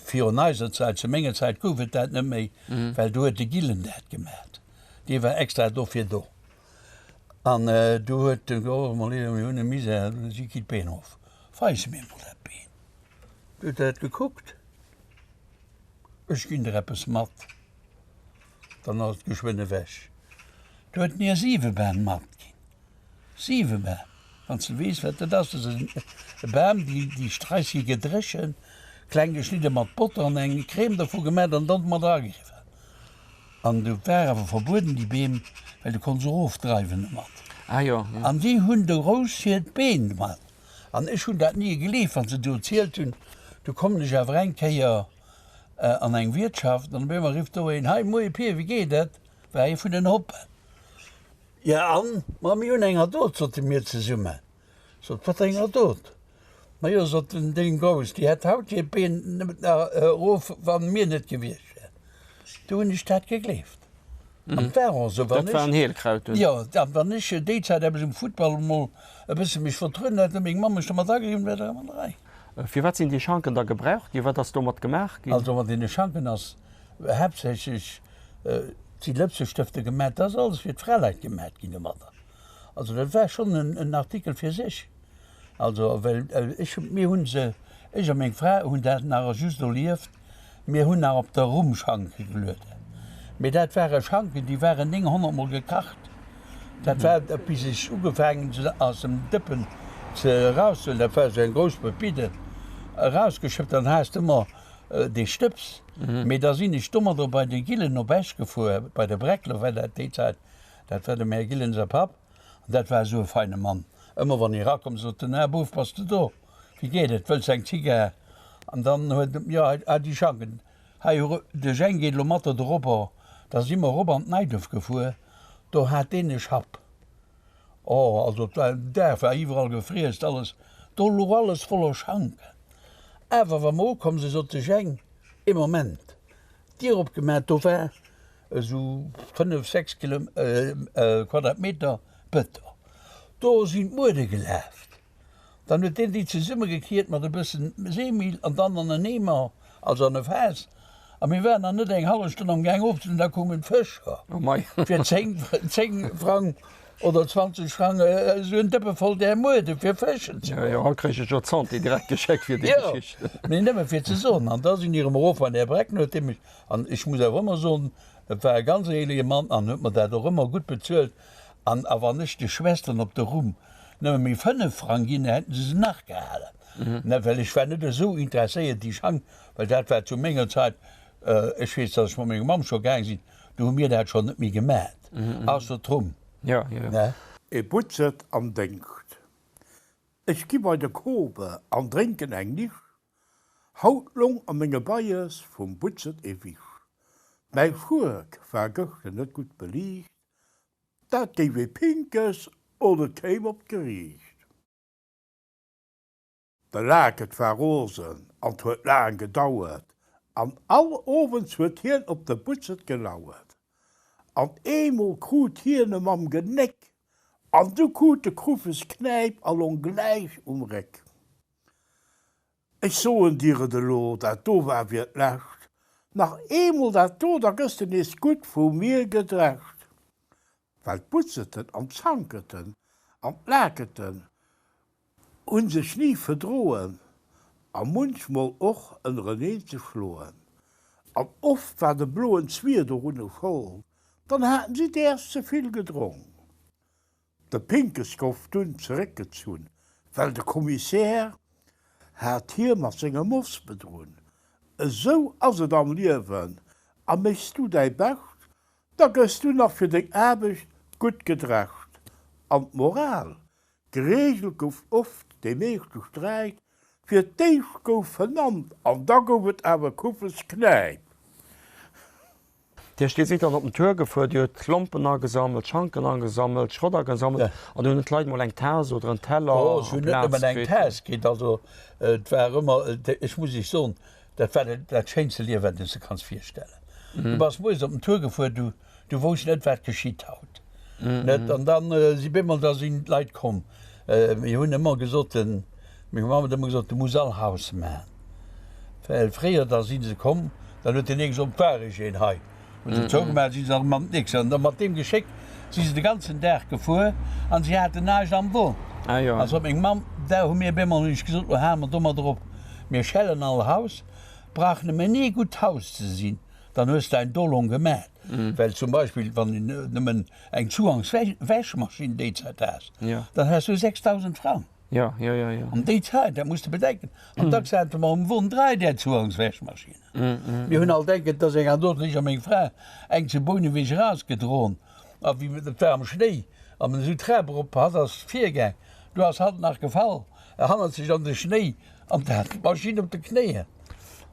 F: virun eiser Zäit, zu menger Zäit gouf et dat net méi, well do huet de Gillen dat gemat, dee war extra dofir do. An du huet de, oh, mol mir hunn e Misär, si kritt d'Been of, weis mir emol dat Been. Du huet dat gekuckt, ech ginn der eppes mat. Dann ass et geschwënn ewech. Do huet en hir Siwebam matginn. Siwebam, wann s de weess, wat dat ass. Dat ass e Bam, déi, déi Strais gi gedréchent, kleng geschnidde mat Botter an eng Crème dervu gemat an dann mat erageriwwen. An do war awer verbueden, déi Beem, well du konns erofdreiwen domat.
E: Ah jo,
F: jo. An déi hunn de Rous hir d'Been mat. An ech hunn dat ni gegleeft, wann se do erzielt hunn. Du kommen ech awer eng Kéier an eng Wiertschaft an op eemol rifft do een, Hei, moie Pier, wéi geet et? War ee vun den Hoppen. Ja an? Ma mir hunn eng Erdot, sote mir zesummen. Sot, Wat eng Erdot? Majo, sot den Deng Grouss, déi hätt haut hir Been nëmmen nach erof, wa mir net gewiescht wären. Du hunn ech dat gegleeft. An et war och esou.
E: Dat war en Heelkraut dunn.
F: Jo, an wann ech déi Zäit eppes um Futtball emol e bësse mech vertrueden hätt, huet meng Mamm mech domat ageriwwen, wär dat erëm an der Rei.
E: Fir wat sinn déi Schanken da gebraucht ginn? Wat ass domat gemaach ginn?
F: Also mat deene Schanken ass haaptsächlech si Lëpsestëfte gemat, dat ass alles fir d'Fraleit gemat ginn domadder. Also dat war schonn en Artikel fir sech. Also well ech, mir hu se, ech a meng Fra hunn dat nach just erlieft, mir hunn nach op der Rumm Schanke gelueden. Mee dat ware Schanken, déi waren 900 mol gekacht. Dat war, bis ech ugefaangen hunn se aus dem Dëppen ze erauszehuelen, dat war esou eng grouss Pepite, erausgeschëppt, dann has de ëmmer dee Stëbs. Mee da sinn ech domadder bei de Gillen op Esch gefuer, bei de Breckler war dat déi Zäit, dat war dem Här Gillen säi Papp, an dat war esou e feine Mann. Ëmmer wann hie erakomm, sot en, Ah Bouf, bass de do? Wéi geet et? Wëlls eng Zigar? An dann huet en, Jo, hei déi Schanken, hei, de Jhäng geet elo mat der dorobber. Da si mer erop an d'Neiduerf gefuer, do hat deen e Schapp. Oh, also et war en Dag, war iwwerall gefriesst, alles, do louch alles voller Schanken. Awer wa mer ukomm sinn, sot de Jhäng, Ee Moment, d'Dier opgemaach, do war esou 5, 6 Quadratmeter Bëton. Do sinn d'Muede gelaaft. Dann huet deen déi zesummegekiert mat e bëssen Seemill an dann an en Eemer, also an e Faass. A mir waren nach net eng hallef Stonn am Gaang ofzehuelen, da koumen d'Fëscher fir 10, 10 Frang oder 20 Frang esou en Dëppe voll där Muede fir fëschen ze goen.
E: Jo, haut kréich ech jo d'Santé direkt geschéckt fir déi Geschicht.
F: Jo, mee nëmme fir ze soen. An da sinn déi erëm erof an där Bréck, nodeem ech An ech muss awer ëmmer soen, et war e ganz éierleche Mann an huet mer dat och ëmmer gutt bezuelt. An a wann ech de Schwesteren op de Rumm nëmme méi 5 Frang ginn, hätten se se nach gehalen. Ne, well ech war net esou interesséiert déi Schank, well dat war zu menger Zäit, ech weess, datt ech mat menger Mamm scho gaang sinn, do hu mir dat schonn net méi gemat, ausser d'Rumm, ne.
G: E Butzet am Déngscht. Ech gi bei de Kobe an drénken eng Nisch. Haut long a menge Beies vum Butzet ewich. Mäi Schued war gëschter net gutt beliicht, dat géif ee Pinkes oder et kéim op d'Geriicht. De Laket war rosen an 't huet laang gedauert, an all Owends huet hien op de Butzet gelauert. An eemol krut hien e mam Genéck, an du krut de Kruffes Knäip a long gläich um Réck. Ech soen dir et elo, dat do war fir d'lescht. Nach eemol dat do, da gëss de nees gutt vu mir gedrescht. Well d'Butzeten an d'Zanketen an d'Laketen hu sech ni verdroen a munchmol och ënnereneen ze schloen. An oft war de bloen Zwier dorunner Schold, dann haten si däers ze vill gedronk. De Pinkes gouf dunn zeréckgezunn, well de Kommissär hat hie mat sengem Moss bedrunn. Esou ass et am Liewen, a méchs du däi Bescht, da gëss du nach fir deng Aarbecht gutt gedrescht. An d'Moral, Gereegelt gouf oft dee meeschte Sträit, Fir d'éischt gouf vernannt an da gouf et awer Kuffes Knäip.
E: Dir sidd dann op den Tour gefuer, Dir hutt Lompen agesammelt, Schanken agesammelt, Schrott agesammelt an do hunn d'Leit mol eng Taass oder en Teller
F: Oh, ech hunn net nëmmen eng Taass kritt, also et war ëmmer, ech muss Iech soen, dat war dat schéinste Liewen, wat s de kanns virstellen. Du bass moies op den Tour gefuer, du Du wousst net, wat geschitt haut. Net? An dann si bemol, da sinn d'Leit komm. Mir hunn ëmmer gesot, meng Mamm huet ëmmer gesot, du muss all Haus man. Well fréier, da si se komm, dann huet deen ee gesot, war ech een hei. Hunn se zougemaach, si se erëm an d'nächst. An da mat deem Geschéck si se de ganzen Dag gefuer an si haten näischt am Won. A sot meng Mamm, da hu mir bemol hunn ech gesot, lo hale mer domadder op, mir schellen all Haus, brauch nëmmen ee gutt Haus ze sinn. Dann hues de eng Dolong gemat. Well zum Beispill, wann een nëmmen eng Zugangswäschmaschinn déi Zäit has, dann has du 6.000 Frang. An déi Zäit, dat muss de bedenken. An dacks hate mer um Won 3 där Zugangswäschmaschinnen. Mir hunn alt enke, et ass eng Anekdot, ech a meng Fra, eng zu Bouneweg erausgedroen, a wéi, et war am Schnéi, a mir esou d'Trap erop, hatt ass virgaang, du ass hatt nach gefall, hannert sech an de Schnéi, an hat d'Maschinn op de Knéien.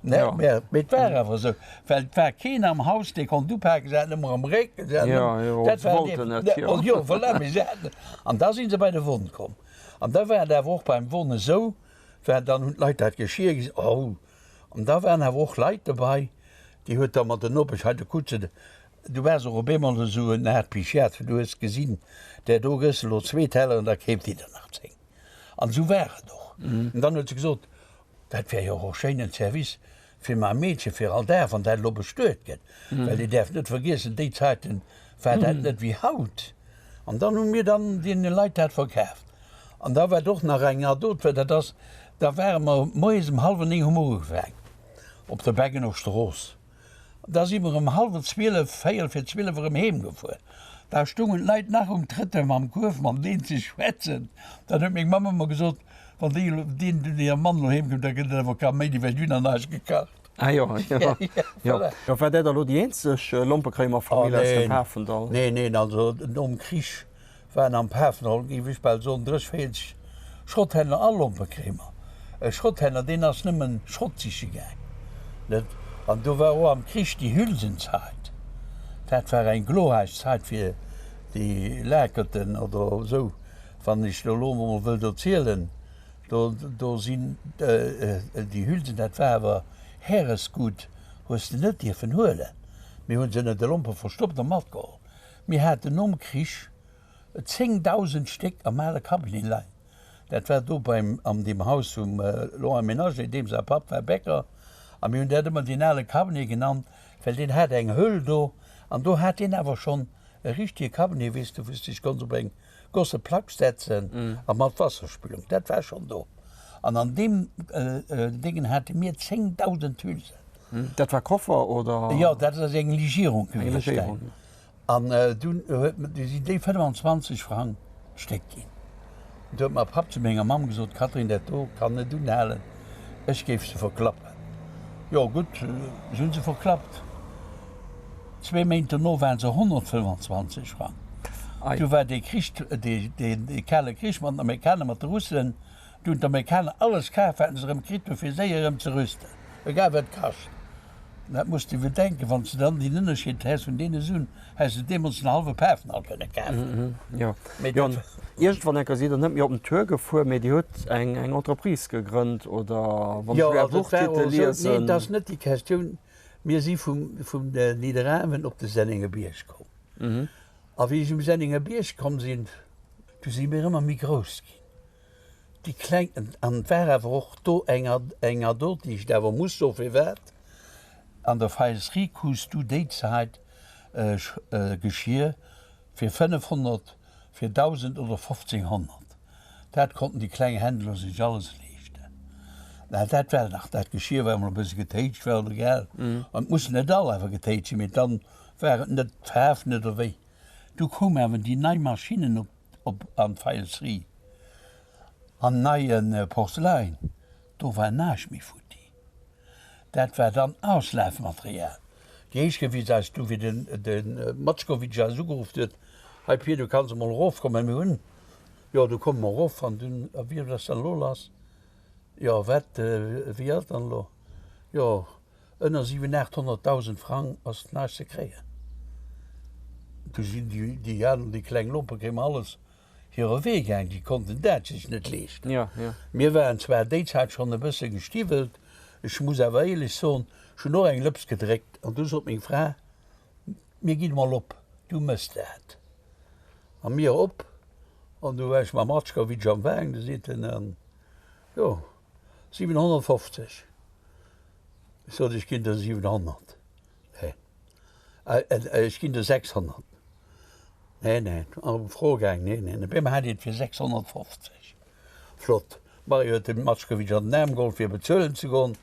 F: Ne,
E: Ja.
F: mä, mä et war awer esou, well et war keen am Haus, dee konnt upaken, se haten ëmmer am Réck, se haten
E: Ja,
F: ëmmer,
E: jo,
F: dat
E: se
F: war
E: wollten
F: dee,
E: net,
F: ne,
E: jo.
F: oh jo, voilà, mee se haten, an da si se bei de Won komm. An da war et awer och beim Won esou, War dann hunn d'Leit dat Geschir gesinn, oh! An da waren awer och Leit dobei, déi huet da mat der Nopesch hei de Kutze, du waars och op eemol esou en Aart Psychiater, du hues gesinn, där do gëss elo zwee Telleren, da keeft déi der nach 10. An esou war et och. An dann huet se gesot, dat wär jo och e schéinen Service fir main Meedche fir all Dag, wann dat elo bestuet gëtt, well Dir däerft net vergiessen, déi Zäiten war dat net wéi haut. An dann hu mir dann deene Leit dat verkaaft. An da wat och nach eng Adot war, dat ass, da ware mer moies um hallwer 9 hu mer ugefaangen op der Beggener Strooss. Da si mer ëm hallwer 12, véierel fir 12 erëm heem gefuer. Da stungen d'Leit nach um Trëttoir mam Kuerf mateneen ze schwätzen. Dann huet meng Mamm ëmmer gesot, Wann déi elo, deen, deen hire Mann elo heem kënnt, da gëtt et awer Kaméidi, well déi hunn an eis gekacht.
E: Ah jo, jo, jo. Jo, war dat elo déi eenzeg Lompekréimerfamill aus dem Pafendall?
F: Neen, neen, also nom Krich waren am Pafendall, géif ech bal soen, 30, 40 Schrotthändler a Lompekréimer. E Schrotthändler, deen ass nëmmen Schrott siche gaang, net? An do war och am Krich déi Hülsenzeit. Dat war eng glorreich Zait fir déi Lakerten oder esou. Wann ech do elo emol wëllt erzielen, do, do sinn déi Hülsen, dat war awer Häresgut, hues de net dierfen huelen. Mir hu se ënner de Lompe verstoppt a matgeholl. Mir haten nom Krich 10.000 Stéck am ale Cabinet leien. Dat war do beim, an deem Haus vum Laurent Menager, deem säi Papp war Bäcker. A mir hunn dat ëmmer deen ale Cabinet genannt, well deen hat eng Höhl do an do hat deen awer schonn e richtige Cabinet, weess de, wou s de dech konns op eng grosse Plack setzen a mat Wasserspülung. Dat war schonn do. An an deem Déngen hate mir 10.000 Hülsen.
E: Dat war Koffer, oder?
F: Jo, dat ass eng Legierung gewiescht. An dunn huet du sinn déi 25 Frang d'Stéck ginn. Du huet ma Papp zu menger Mamm gesot, Catherine, dat do kann net unhalen, ech géif se verklappen. Jo gutt, se hunn se verklappt. Zwee Méint dono waren se 125 Frang. Du war dee Krich, dee kale Krich mat den Amerikaner, mat de Russen. Du hunn d'Amerikaner alles kaf, wat se erëm kritt hunn, fir séier erëm ze rüsten, egal wat et kascht. Dat muss de bedenken, wann s de dann deen Ënnerscheed häss vun deene Suen, häss de deemools en hallwe Pafendall kënne kafen.
E: Jo, jo, iergendwann enker sidd Der net méi op den Tour gefuer, mee Dir hutt eng Entreprise gegrënnt, oder wann ech Är Buchtitel liesen?
F: Nee, et ass net déi Questioun. Mir si vum Nidderaanwen op de Sennengerbierg komm. A wéi ech um Sennengerbierg komm sinn, du si mir ëmmer méi grouss ginn. Déi kleng, an et war awer och do eng eng Adot, déi ech der awer muss soen, firwat, an der Faïencerie krus du déi Zäit Geschir fir 500, fir 1.000 oder 1.500. Dat konnten déi kleng Händler sech alles leeschten. Mä dat war nach, dat Geschir war emol e bësse getéitscht, war och egal, an et mussen net all awer getéitscht sinn, mee dann war et net d'Faarf net oder wéi. Du koumen awer déi nei Maschinnen op Op an d'Faïencerie an neie Porzeläin, do war näischt méi futti. Dat war dann Auslafmaterial. Déi éischt Kéier, wéi se eis du, wéi den, de Matschkowitsch eis ugeruff huet, Hei Pir, du kanns emol erofkommen, mir hunn, jo, du komme mer erof an dunn, a wéi ass dann elo lass? Jo, wat, wéi ass dann elo? Jo, ënner siwen, aathonnerttausend Frang ass näischt ze kréien. Du sinn déi aner, déi kleng Lompekéimer alles hire Wee gaang, déi konnten dat sech net leeschten. Mir waren zwar déi Zäit schonn e bësse gestiwwelt, ech muss awer éierlech soen, ech hunn och eng Lëps gedréckt an du sot meng Fra, Mir ginn emol op, du mëss dat. A mir op an du war ech mam Atschkowitsch am Waang, du seet en, jo, 750. Ech sot, ech ginn der 700. Nee. Ech ginn der 600. Nee, nee. An op Fro gaang, nee, nee. Op eemol hat een et fir 650. Flott. D'Marie huet dem Matschkowitsch an den Aarm geholl, fir bezuelen ze goen.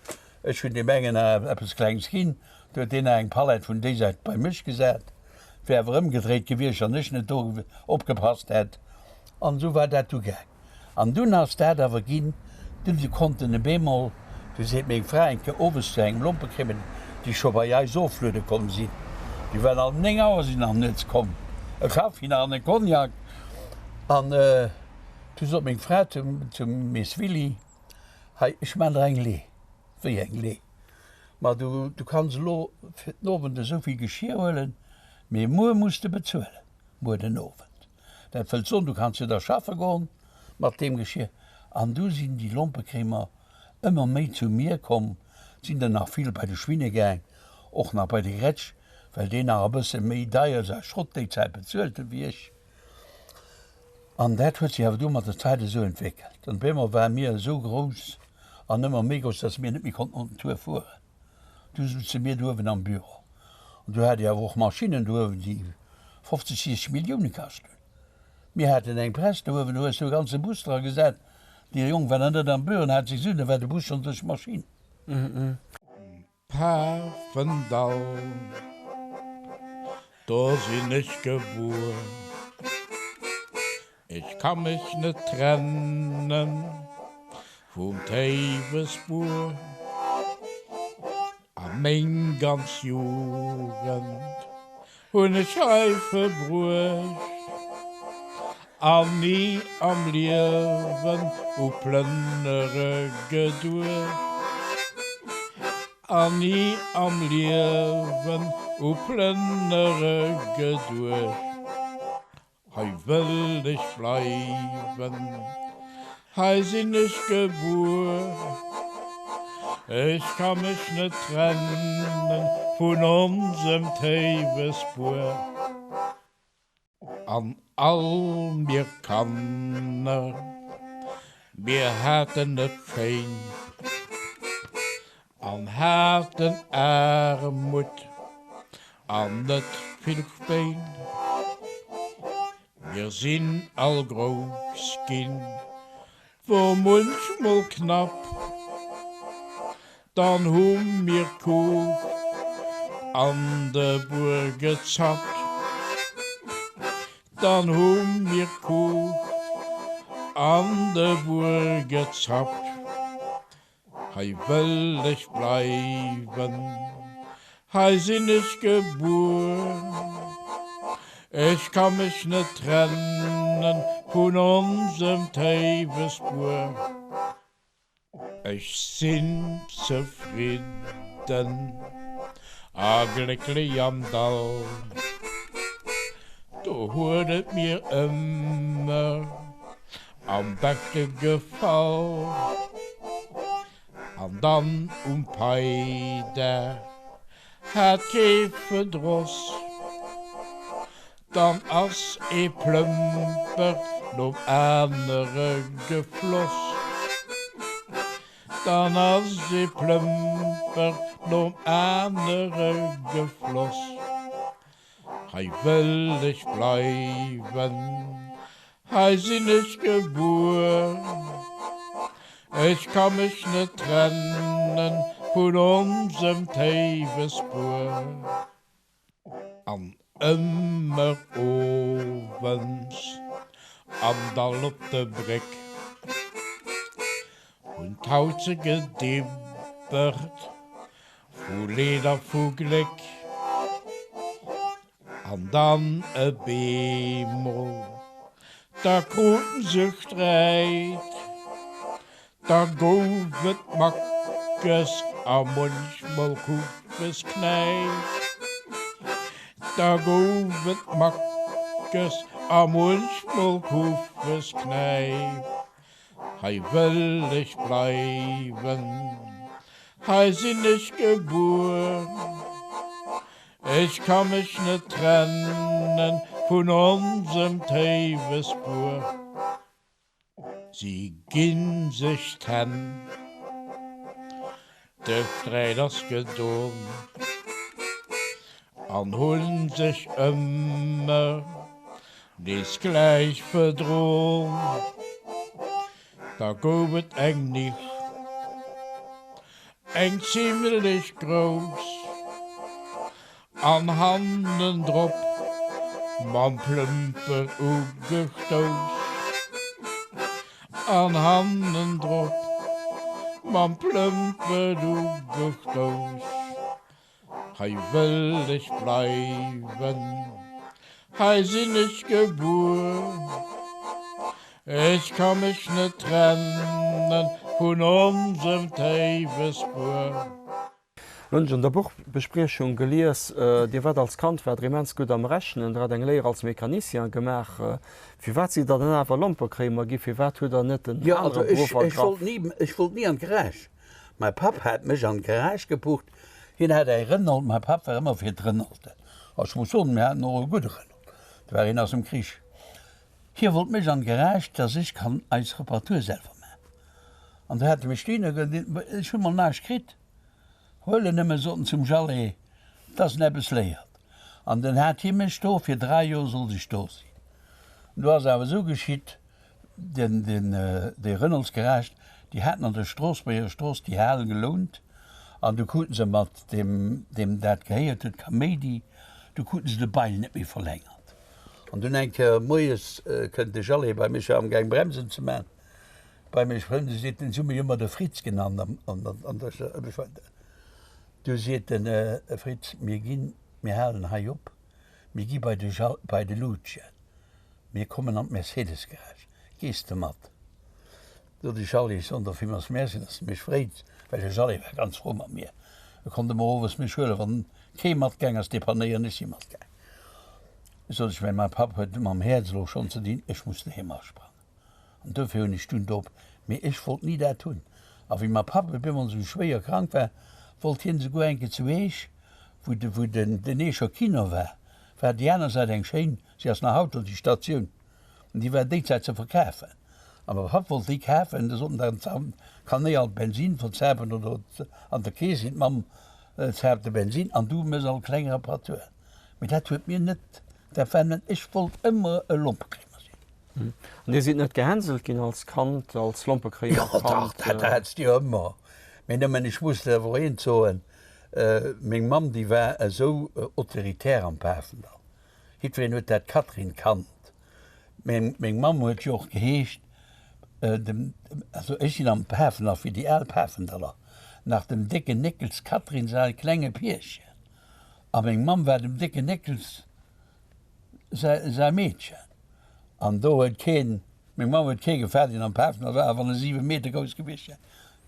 F: Ech hunn deem engen nach eppes Klengs ginn. Du huet deen nach eng Palett vun déi Säit bei mech gesat. Et wär awer ëmgedréit gewiescht, wann ech net do opgepasst hätt. An esou war dat du gaang. An dunn ass dat awer ginn, dunn se konnten e bemol, du seet meng Fra eng Kéier owes zu engem Lompekrimmen, déi scho bei eis ofluede komm sinn, déi waren all 9 Auer sinn nach nuets komm, e Kaffi nach an e Cognac. An du sot meng Fra zum, zum Miss Willy, Hei, ech maan der eng Lee. Wéi eng Lee? Ma du, du kanns elo fir den Owend esou vill Geschir huelen, mee muer muss de bezuelen, muer den Owend. Dat wëllt soen, du kanns jo da schaffe goen mat deem Geschir. An du sinn déi Lompekréimer ëmmer méi zu mir komm, sinn der nach vill bei de Schwinne gaang, och nach bei de Gretsch, well deen nach e bësse méi deier säi Schrott déi Zäit bezuelt huet wéi ech. An dat huet sech awer du mat der Zäit esou entwéckelt. An op eemol ware mir esou grouss an ëmmer méi grouss, datt mir net méi konnten op den Tour fueren. Du souze mir do uewen am Büro. An du hat Dir awer och Maschinnen do uewen, déi 50, 60 Millioune kascht hunn. Mir haten eng Press do uewen, do hues du e ganze Bus dra gesat. Dee Jong war nach net am Büro an hat seng Suen, da war de Bus schonn duerch d'Maschinn.
G: Pafendall, do sinn ech gebuer. Ech ka mech net trennen vum Théiwesbuer. A meng ganz Jugend hunn ech hei verbruecht an ni am Liewen u Plënnere geduecht. An ni am Liewen u Plënnere geduecht. Hei wëll ech bleiwen, hei sinn ech gebuer. Ech ka mech net trenne vun onsem Théiwesbuer. An all mir Kanner, mir haten et schéin an haten Aarmut an net vill Spéin. Mir sinn all grouss ginn, wor munchmol knapp, dann hu mir d'Kuucht an de Buer gezappt, dann hu mir d'Kuucht an de Buer gezappt. Hei wëll ech bleiwen, hei sinn ech gebuer. Ech ka mech net trennen vun onsem Théiwesbuer. Ech sinn zefridden a glécklech am Dall, do huet et mir ëmmer Am beschte gefall. An dann um Peidag hat kee Verdross, dann ass ee Plëmpert nom anere gefloss, dann ass ee Plëmpert nom anere gefloss. Hei wëll ech bleiwen, hei sinn ech gebuer. Ech ka mech net trennen vun onsem Théiwesbuer. An ëmmer owends am Dall op der Bréck hunn d'Hauze gedibbert Vu Leed a vu Gléck. An dann e beemol, da kruten se Sträit, da gouf et Mackes a munchmol Kuffesknäip. Da gouf et Mackes a munchmol Kuffesknäip. Hei wëll ech bleiwen, hei sinn ech gebuer. Ech ka mech net trennen vun onsem Théiwesbuer. Si ginn sech d'Hänn, de Sträit ass gedon, an hunn sech ëmmer Nees gläich verdron, da gouf et eng Nisch, eng zimlech grouss, an hannendrop mam Plëmper ugestouss, an hannendrop mam Plëmper ugestouss. Hei wëll ech bleiwen, hei sinn ech gebuer. Ech ka mech net trennen vun onsem Théiwesbuer.
E: Lo hunn ech an der Buchbespriechung gelies, Dir waart als Kand waart Der immens gutt am Rechnen, Der hat eng Léier als Mecanicien gemaach. Firwat sidd Der dann awer Lompekréimer gi? Firwat hutt Der net en
F: Jo, also
E: anere
F: ech,
E: Beruff
F: ech wollt
E: ergraff?
F: ni, ech wollt ni an d'Garage. Mäi Papp hat mech an d'Garage gebucht. Hien hat eng Renault, mäi Papp war ëmmer fir d'Renaulten. A ech muss soen, mir haten och e gudde Renault, dat war een aus dem Krich. Hie wollt mech an d'Garage, dass ech kann eis Reparatur selwer man. An du hat e mech dohinner ge, ech hu mol näischt kritt. Huel en nëmme, sot en zum Jallet, dass en eppes léiert. An dunn hat hie mech do, fir 3 Joer sollt ech do sinn. An du ass awer esou geschitt, den, den, déi Renaultsgarage, déi haten an der Stroossbuerger Strooss déi Hal gelount an du kruten se mat deem, deem dat gehéiert huet, Kaméidi, du kruten se de Bail net méi verlängert. An dunn eng Kéier moies kënnt de Jallet bei mech, war amgaang Bremsen ze man, bei mech erëm, du seet en, si hu mech ëmmer de Fritz genannt an der Stad, du seet en, Fritz, mir ginn, mir halen hei op, mir gi bei de Jal, bei de Lucien, mir kommen an d'Mercedes-Garage, gees de mat? Sot de Jallet, ech soen der villmools Merci, dass de mech freets, well de Jallet war ganz frou mat mir, e konnt ëmmer owes mech huelen, wann kee matgaang ass depanéieren, ech si matgaang. Sot ech, mä mäi Papp huet mam Häerz elo schonn ze dinn, ech muss doheem asprangen. An dofir hunn ech dunn do op, mee ech wollt ni dat hunn. A wéi mäi Papp op eemol esou schwéier krank war, wollt hien esouguer eng Kéier zu Eech, wou de, wou den, den Eecher Kino war, war déi aner Säit eng schéin, si ass nach haut do, déi Statioun, an déi war déi Zäit ze verkafen. A mäi Papp wollt déi kafen, da sot en, dann kann éi alt Bensin verzapen oder an der Kees sinn, d'Mamm zaapt de Bensin an du méchs alt kleng Reparaturen. Mee dat huet mir net, dat war net, ech wollt ëmmer e Lompekréimer
E: sinn. An Dir sidd net gehänselt ginn als Kand, als Lompekréimerkand?
F: Jo dach, dat hats de jo ëmmer. Mee nëmmen, ech muss der awer och eent soen, meng Mamm, déi war esou autoritär am Pafendall, jiddwereen huet dat Catherine kannt. Meng, meng Mamm huet jo och geheescht, dem, also ech sinn am Pafendall, fir déi al Pafendaller, nach dem décken Néckels Catherine säi klenge Pierchen. A meng Mamm war dem décken Néckels säi Meedchen. An do huet keen, meng Mamm huet kee gefaart, deen am Pafner war, a wann e 7 Meter grouss gewiescht wär,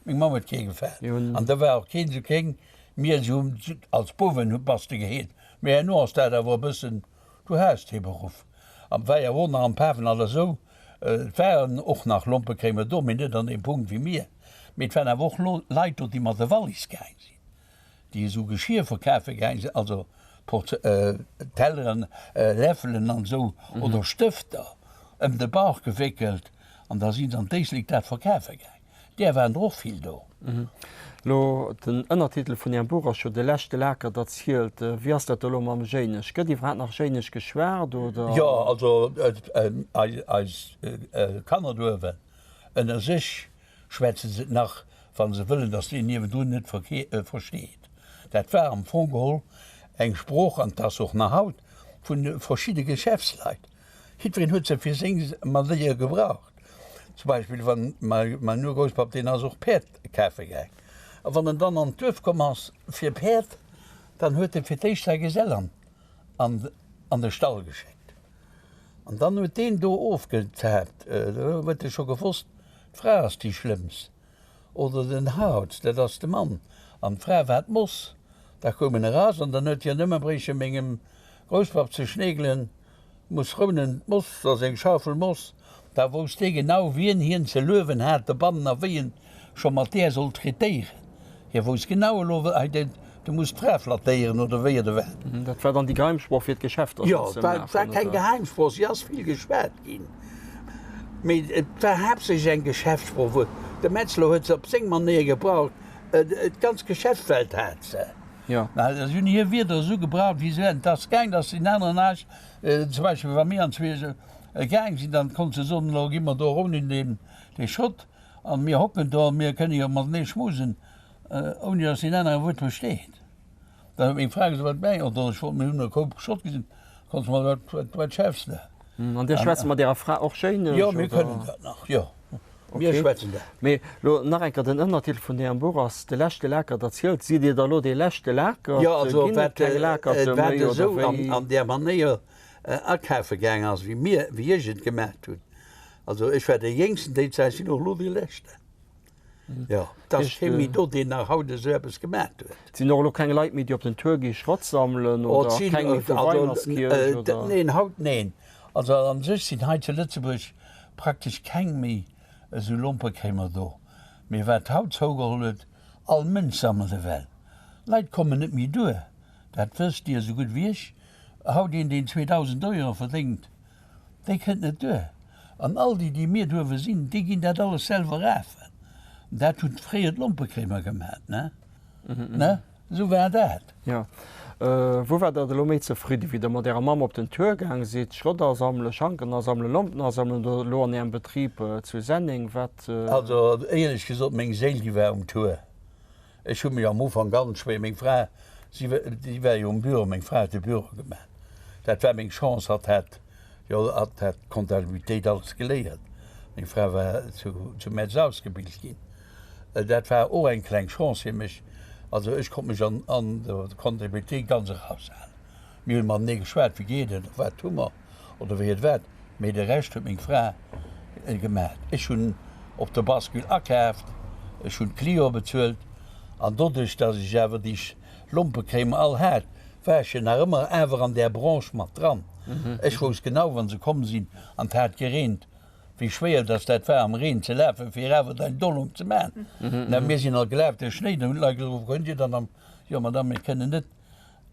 F: meng Mamm huet kee gefaart. An do war och keen esou kéng, mir si hunn als Bouwen hu bass de geheet, mee herno ass dat awer e bëssen, du has dee Beruff. An war jo och nach am Pafenald esou, et waren och nach Lompekréimer do, mee net an deem Punkt wéi mir, mee et waren awer och Leit do, déi mat de Wallis gaang sinn. déi esou Geschir verkafe gaang sinn, also Telleren, Läffelen an esou, oder Stëfter ëm de Bauch gewéckelt an da si se an d'Éislek dat verkafe gaang. Där waren der och vill do.
E: Lo, den Ënnertitel vun Ärem Buch ass jo De leschte Lakert erzielt. Wéi ass dat elo mam Jéinesch? Gëtt iwwerhaapt nach Jéinesch geschwat, oder?
F: Jo, also eis Kanner do uewen ënner sech Schwätze se et nach, wa se wëllen, datt deen niewendrun net versteet. Dat war am Fong geholl eng Sprooch, an 't ass och nach haut, vu verschidde Geschäftsleit. Jiddwereen huet se fir seng Manéier gebraucht. Zum Beispill wann mäin Urgrousspapp, deen ass och Päerd kafe gaang, a wann en dann an d'Duerf komm ass fir Päerd, dann huet e fir d'éischt säi Gesell an de Stall geschéckt. An dann huet deen do ofgezaapt, do huet e scho gewosst, d'Fra ass déi Schlëmmst, oder den Haut, dat ass de Mann, an d'Fra war d'Moss. Da koum en eraus an dann huet hien nëmme bréiche mengem Grousspapp ze schneekelen, Muss rounen, d'Moss ass eng Schaufel Moss. Da wousst dee genau, wien hien ze luewen hat dobannen a wéi en scho mat där sollt traitéieren. Hie wousst genau, elo hei, du muss d'Fra flattéieren oder wéi oder wat.
E: Dat war dann déi Geheimsproch fir d'Geschäfter
F: ze maachen? Jo, et war keng Geheimsproch, si ass vill geschwat ginn, mee et war haaptsächlech eng Geschäftssproch, wou de Metzler huet se op seng Manéier gebraucht, d'ganz Geschäftswelt hat se.
E: Jo.
F: Mä si hunn hir Wierder esou gebraucht, wéi se wären. Et ass gaang, datt deen aneren Age, zum Beispill wa mir an zwee gaang sinn, dann konnt se soen, elo gi mer do eroun in deen dee Schott an mir hocken do a mir kënne jo matenee schmusen, ouni datt deen anere e Wuert versteet. Dann huet meng Fra gesot, wat meng, oder ech wollt, mir hunn e Koup Schott gesinn, konnt se mer, wat, wat, wat schäffs de?
E: An Dir schwätzt mat Ärer Fra och Schéinesch,
F: Jo, mir kënnen dat nach, jo. Mir schwätzen dat.
E: Mee lo nach eng Kéier, den Ënnertitel vun Ärem Buch ass De leschte Lakert erzielt. Sidd Dir da lo dee leschte Lakert?
F: Jo, also
E: Ginn et
F: wat
E: keng Lakerte
F: wat
E: méi oder
F: esou an
E: wéi?
F: an där Manéier akafe gaang ass, wéi mir, wéi ech et gemaacht hunn. Also ech war dee Jéngsten déi Zäit, sinn och elo dee Leschten. Jo, et ass kee méi do, deen nach haut esou eppes gemat huet.
E: Et sinn och elo keng Leit méi, déi op den Tour gi Schrott sammelen oder keng méi vu Weimerskirch oder?
F: Neen, haut neen. Also an sech sinn hei zu Lëtzebuerg praktesch keng méi esou Lompekréimer do. Mee wat haut zougeholl huet, all Mënsch sammelt ewell. Leit kommen net méi duer, dat wësst Dir esou gutt wéi ech. Haut een, deen 2.000 Euro verdéngt, Déi kënnt net duer. An all déi, déi mir duerwe sinn, déi ginn dat alles selwer rafen. Dat hunn fréier d'Lompekréimer gemat, ne? Ne? Esou war dat.
E: Jo. Wou war Der elo méi zefridden, wéi Der mat Ärer Mamm op den Tour gaang sidd, Schrott asammelen, Schanken asammelen, Lompen asammelen oder elo an Ärem Betrib zu Senneng? Wat?
F: Also, éierlech gesot, meng Séil, déi war um Tour. Ech hu mech am Ufank ganz schwéier, meng Fra, si si war jo um Büro, meng Fra huet de Büro gemaach, dat war meng Chance, hatt hat jo, hatt hat d'Comptabilitéit alles geléiert, meng Fra war zu zu Metz ausgebilt ginn, dat war och eng kleng Chance fir mech, also ech konnt mech an an der Comptabilitéit ganz eraushalen. Mir hunn matenee geschwat, wéi geet et, wat hu mer oder wéi et wat, mee de Rescht huet meng Fra gemaat. Ech hunn op der Bascule akaaft, ech hunn d'Cliente bezuelt an doduerch, dass ech awer déi Lompekréimer all hat, war ech jo nach ëmmer awer an där Branche mat dran. Ech wousst genau, wa se komm sinn an 't hat gereent, wéi schwéier dass dat war am Reen ze lafen, fir awer däin Dollung ze man. Mä mir sinn all gelaf duerch Schnéi, da hunn d'Leit gesot, Wou kënnt Dir dann am, jo Madame, mir kënnen net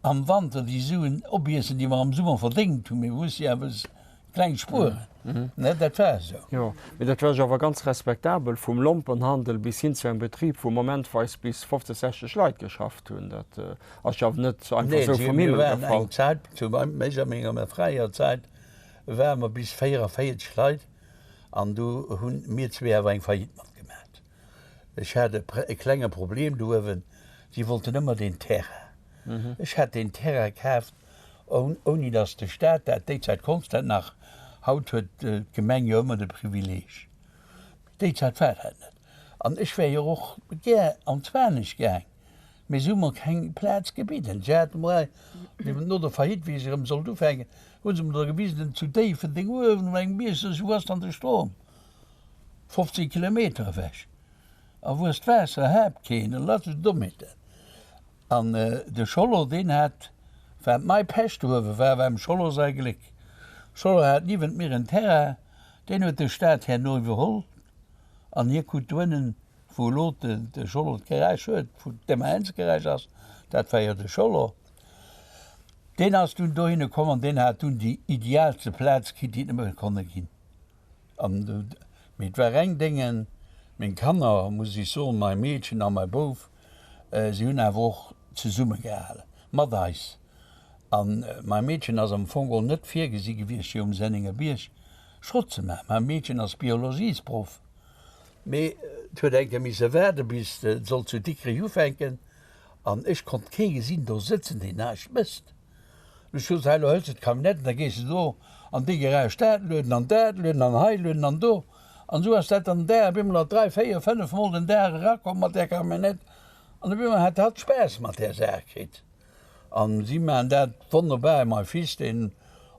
F: Am Wanter déi Suen opiessen, déi mer am Summer verdéngt hunn. Mir musse jo eppes kleng spueren, ne? Dat war esou.
E: Jo, mee dat war jo awer ganz respektabel, vum Lompenhandel bis hin zu engem Betrib, wou momentweis bis 50, 60 Leit geschafft hunn. Dat ass jo awer net einfach esou vum
F: Himmel gefall. Nee, mir waren eng Zäit, zu mech a menger fräier Zäit, ware mer bis 44 Leit an du hunn mir zwee awer eng Faillite matgemat. Ech hat e klenge Problem do uewen, si wollten ëmmer deen Terrain. Ech hat deen Terrain kaaft, ouni datt de Staat dat, déi Zäit konns dat nach, haut huet d'Gemeng jo ëmmer de Privileeg, déi Zäit war dat net. An ech wär jo och gär an d'Zwaneg gaang, mee se hu mer keng Plaz gebidden. Se hate mer, no der Faillite, wéi ech erëm sollt ufänken, hu se mer da gewisen, zu Déifferdeng uewen um engem Bierg, sot ech, wou ass dann de Strom? 15 Kilometer ewech, a wou ass d'Waasser? Hat keen, an dat ass Dommheeten. An de Schollo, deen hat, wat mei Pech do uewe war, war dem Schollo säi Gléck. Schollo hat niewent mir en Terrain, deen huet de Staat herno iwwerholl, an hie krut doënnen, wou elo de Schollo d'Garage huet, wou d'MAN's-Garage ass, dat war jo de Schollo, deen ass dunn dohinne komm an deen hat dunn déi idealste Plaz kritt, déi et nëmme konne ginn. An, mee et war reng Déngen, meng Kanner, muss ech soen, mai Meedchen a mai Bouf, si hunn awer och zesummegehalen mat eis. An mai Meedchen ass am Fong och net virgesi gewiescht, fir um Senningerbierg Schrott ze maachen. Mai Meedchen ass Biologiesproff, mee et huet eng Kéier misse waarde bis et sollt zu Dikrech ufänken, an ech konnt kee gesinn do sëtzen, deen näischt mécht. Ech sot, hei, lo hëls de d'Camionnette an da gees de do an déi Garage dat lueden an dat lueden an hei lueden an do. An esou ass dat dann den Dag op eemol alt dräi, véier, fënnef Mol den Dag erakomm mat där Camionnette. An op eemol hat hatt Spaass mat där Saach kritt. An si maachen dat wonnerbar. Mai Fils, deen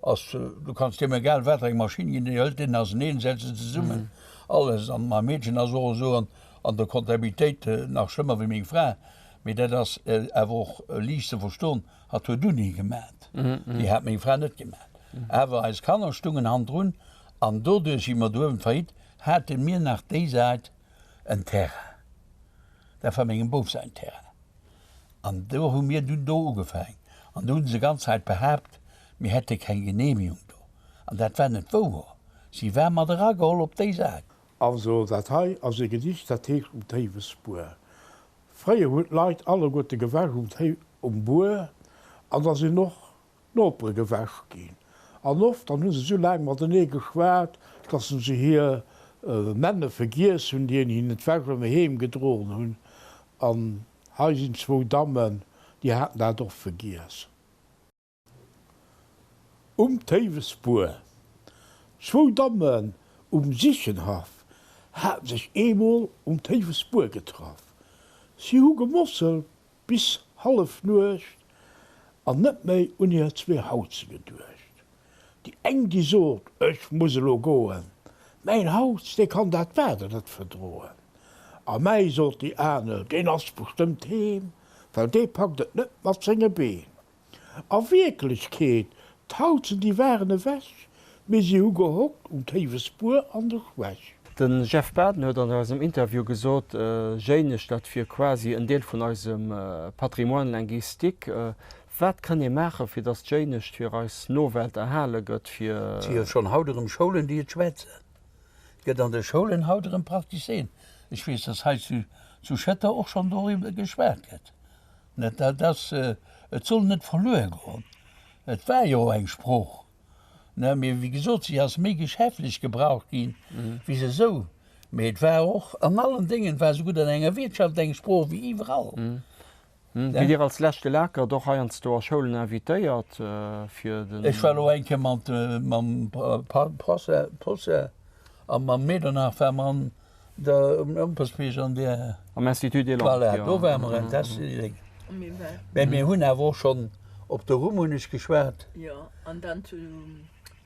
F: ass, du kanns deem egal wat eng Maschinn ginn, dee hëlt deen auseneen, setzt se zesummen, alles. An mai Meedchen ass och esou an an der Comptabilitéit nach schlëmmer wéi meng Fra. Mee dat ass awer och liicht ze verstoen. Hatt huet Uni gemat, déi hat meng Fra net gemat. Awer eis Kanner stungen hanndrun an doduerch, wéi mer do uewen d'Faillite haten, mir nach déi Säit en Terrain, dat war mengem Bouf säin Terrain, an do hu mir dunn do ugefaang. An do hu se ganz Zäit behaapt, mir hätte keng Genehmigung do, an dat war net wouer, si war mat erageholl op déi Säit.
G: Also dat hei ass e Gedicht, dat heescht Um Théiwesbuer. Fréier hunn d'Leit alleguerte gewäsch um Théi um Buer an da sinn och d'Nopere gewäsch ginn. An oft dann hu se sou laang matenee geschwat, dass se hir Männe vergiess hunn, déi hinnen d'Wäsch erëm heem gedroen hunn. An hei sinn zwou Dammen, déi haten dat och vergiess. Um Théiwesbuer. Zwou Dammen um Sichenhaff haten sech eemol um Théiwesbuer getraff. Si hu gemosselt bis Hallefnuecht an net méi un hir zwee Hauze geduecht. Déi eng déi sot, Ech muss elo goen, mäin Hauz dee kann dat Waarden net verdroen. A mäi, sot déi aner, deen ass bestëmmt heem, well dee packt et net mat senge Been. A Wierklechkeet, d'Hauzen déi waren ewech, mee si hu gehockt um Théiwesbuer an de Schwäch.
E: De Jeff Baden huet an eisem Interview gesot, Jéinesch, dat wier quasi en Deel vun eisem Patrimoine linguistique. Wat kënn ee maachen, fir datt d'Jéinescht fir eis Nowelt erhale gëtt, fir.
F: Et si jo schonn haut erëm Schoulen, déi et schwätzen. Et gëtt an de Schoulen haut erëm praktizéiert. Ech weess, datt hei zu Schëtter och schonn doriwwer geschwat gëtt. Net dat ass, et soll net verluer goen. Et war jo eng Sprooch, ne, mee wéi gesot, si ass méi geschäftlech gebraucht ginn, wéi se esou. Mee et war och an allen Déngen, et war esougutt an enger Wiertschaft eng Sprooch wéi iwwerall.
E: Gitt Dir als leschte Lakert och heiansdo a Schoulen invitéiert fir den.
F: Ech war elo eng Kéier mat mam Posse a mam Medernach war mer an Der um Lampertsbierg an der.
E: Am Institut des Langues,
F: Voilà, do ware mer en Test. Mä mir hunn awer och schonn op der Rhum hunn ech geschwat.
H: Jo, an dann zu.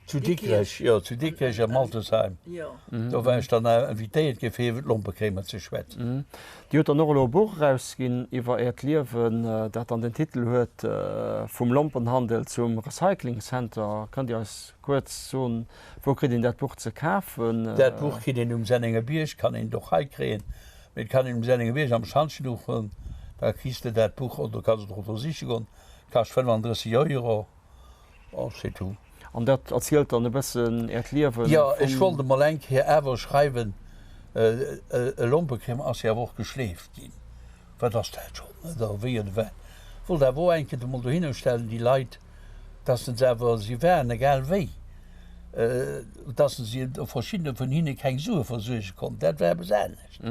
F: Zu Dikrech, jo, zu Dikrech am Altersheim. Do war ech dann invitéiert gi fir iwwer d'Lompekréimer ze schwätzen.
E: Dir hutt dann och elo e Buch erausginn iwwer Äert Liewen, dat dann den Titel huet Vum Lompenhandel zum Recycling Center. Kënnt Dir eis kuerz soen, Wou kritt een dat Buch ze kafen?
F: Dat Buch kritt een um Sennengerbierg, kann een et och hei kréien, mee et kann een um Sennengerbierg am Schantjen ufroen, da kriss de dat Buch oder kanns et och do siche goen, kascht 35 Euro, bon, c'est tout.
E: An dat erzielt dann e bëssen Äert Liewen
F: Jo, ech wollt emol eng Kéier awer schreiwen, e Lompekrim ass jo awer och geschleeft ginn, wat ass dat schonn, oder wéi oder wat, wollt awer och eng Kéier emol dohinner stellen, déi Leit, dass se awer, si waren egal wéi, dass se verschiddene vun hinne keng Sue versuerge konnten, dat war eppes anescht.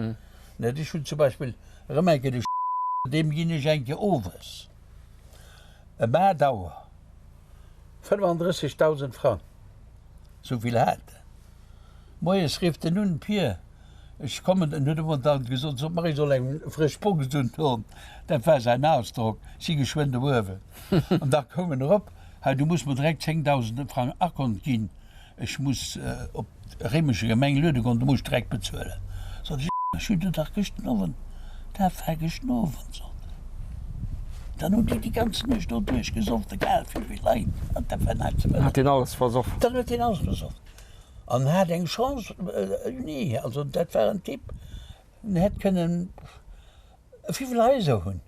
F: Net ech hunn zum Beispill erëm eng Kéier de deem ginn ech eng Kéier owes ëm 8 Auer 35.000 Frang, esou vill hat en. Moies rifft en un, Pir, Ech kommen, en huet ëmmer dann gesot, sot mer, ech soll eng frësch Box undoen, dat war säin Ausdrock, si geschwënn do uewen. An da koum en erop, hei du muss mer direkt 10.000 Frang Akont ginn, ech muss op d'Réimecher Gemeng luede goen, du muss direkt bezuelen. Sot ech, ech hunn der dach gëschten Owend, dat war gëschten Owend, sot en. Dann hunn déi déi ganz Nuecht do duerchgesoff, egal wéi vill Leit, an dat war näischt ze
E: Huet deen alles versoff?
F: Dann huet deen alles versoff. An hat eng Chance, nee, also dat war en Typ, en hätt kënnen wéivill Haiser hunn,